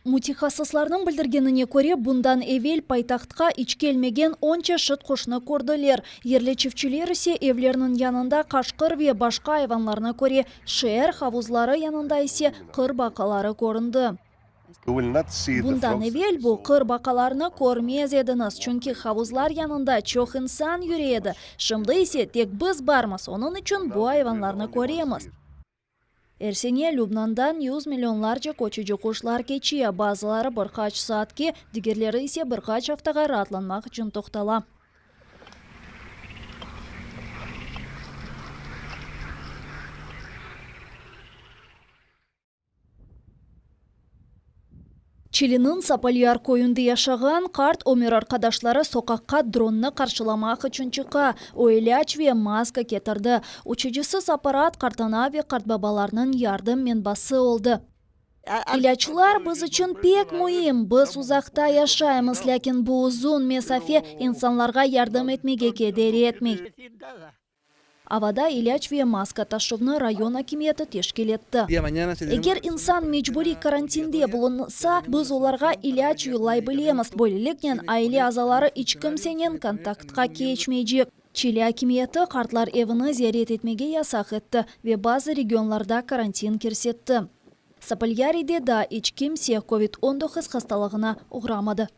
Mütehassıslarnıñ bildirgenine köre, bundan evel paytahtqa iç kelmegen on çeşit quşnı kördiler. Yerli çiftçiler ise evlerniñ yanında qaşqır ve başqa ayvanlarnı köre, şeer havuzları yanında ise qır baqaları köründi. Bundan evel bu qır baqalarnı körmez ediñiz, çünki havuzlar yanında çoq insan yüre edi. Şimdi ise tek biz barmız, onıñ içün bu ayvanlarnı köremiz. Er sene Lübnandan yüz millionlarca köçüci quşlar keçe, bazıları bir qaç saatke, digerleri ise bir qaç aftağa raatlanmaq içün toqtala. Çiliniñ Sapolyar köyünde yaşağan qart ömür arqadaşları soqaqqa dronnı qarşılamaq içün çıqa. O, ilâc ve maska ketirdi. Uçucısız apparat qartana ve qartbabalarnıñ yardım menbası oldı. İlâclar biz içün pek müim. Biz uzaqta yaşaymız, lâkin bu uzun mesafe insanlarğa yardım etmege keder etmey. Avada ilâc ve maska taşuvnı rayon akimiyeti teşkil etti. Eger insan mecburiy karantinde bulunsa, biz olarğa ilâc yollay bilemiz, böyleliknen aile azaları iç kimsenen kontaktqa keçmeycek. Çili akimiyeti qartlar evini ziyaret etmege yasaq etti ve bazı regionlarda karantin kirsetti. Sapolyaride daa iç kimse covid 19 hastalığına oğramadı.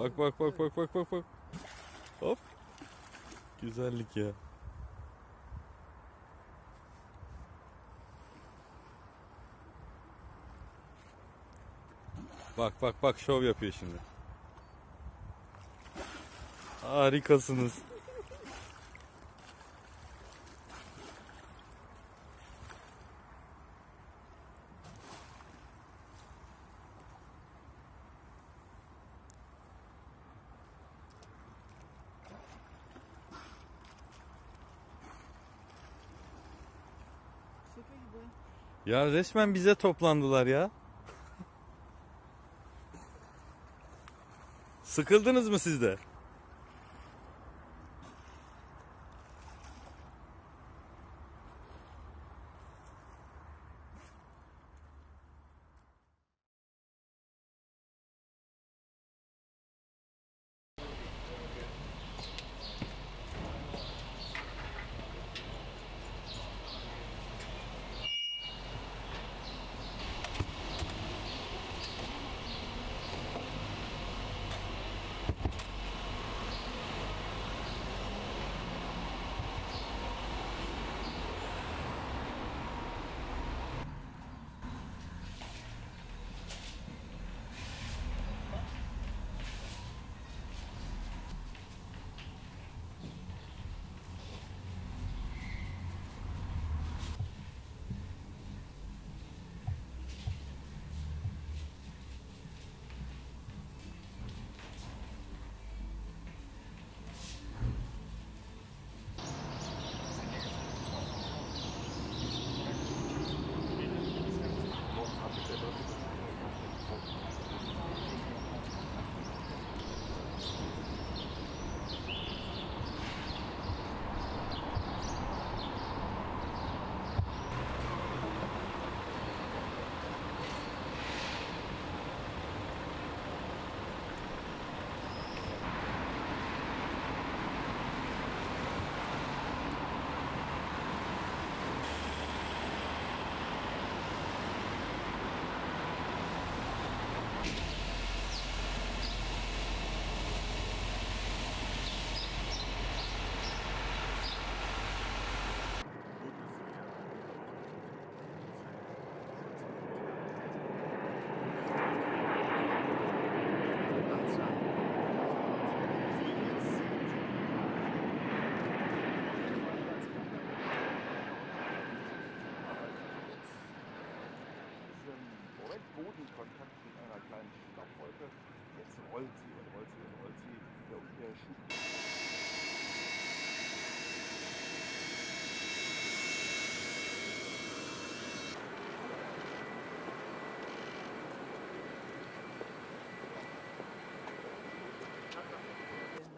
Bak bak bak bak bak bak bak. Hop. Güzellik ya. Bak bak bak şov yapıyor şimdi. Harikasınız. Ya resmen bize toplandılar ya. Sıkıldınız mı siz de?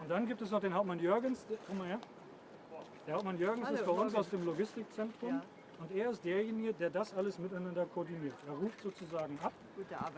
Und dann gibt es noch den Hauptmann Jürgens. Komm mal her. Der Hauptmann Jürgens ist bei uns aus dem Logistikzentrum. Ja. Und er ist derjenige, der das alles miteinander koordiniert. Er ruft sozusagen ab. Gute Arbeit.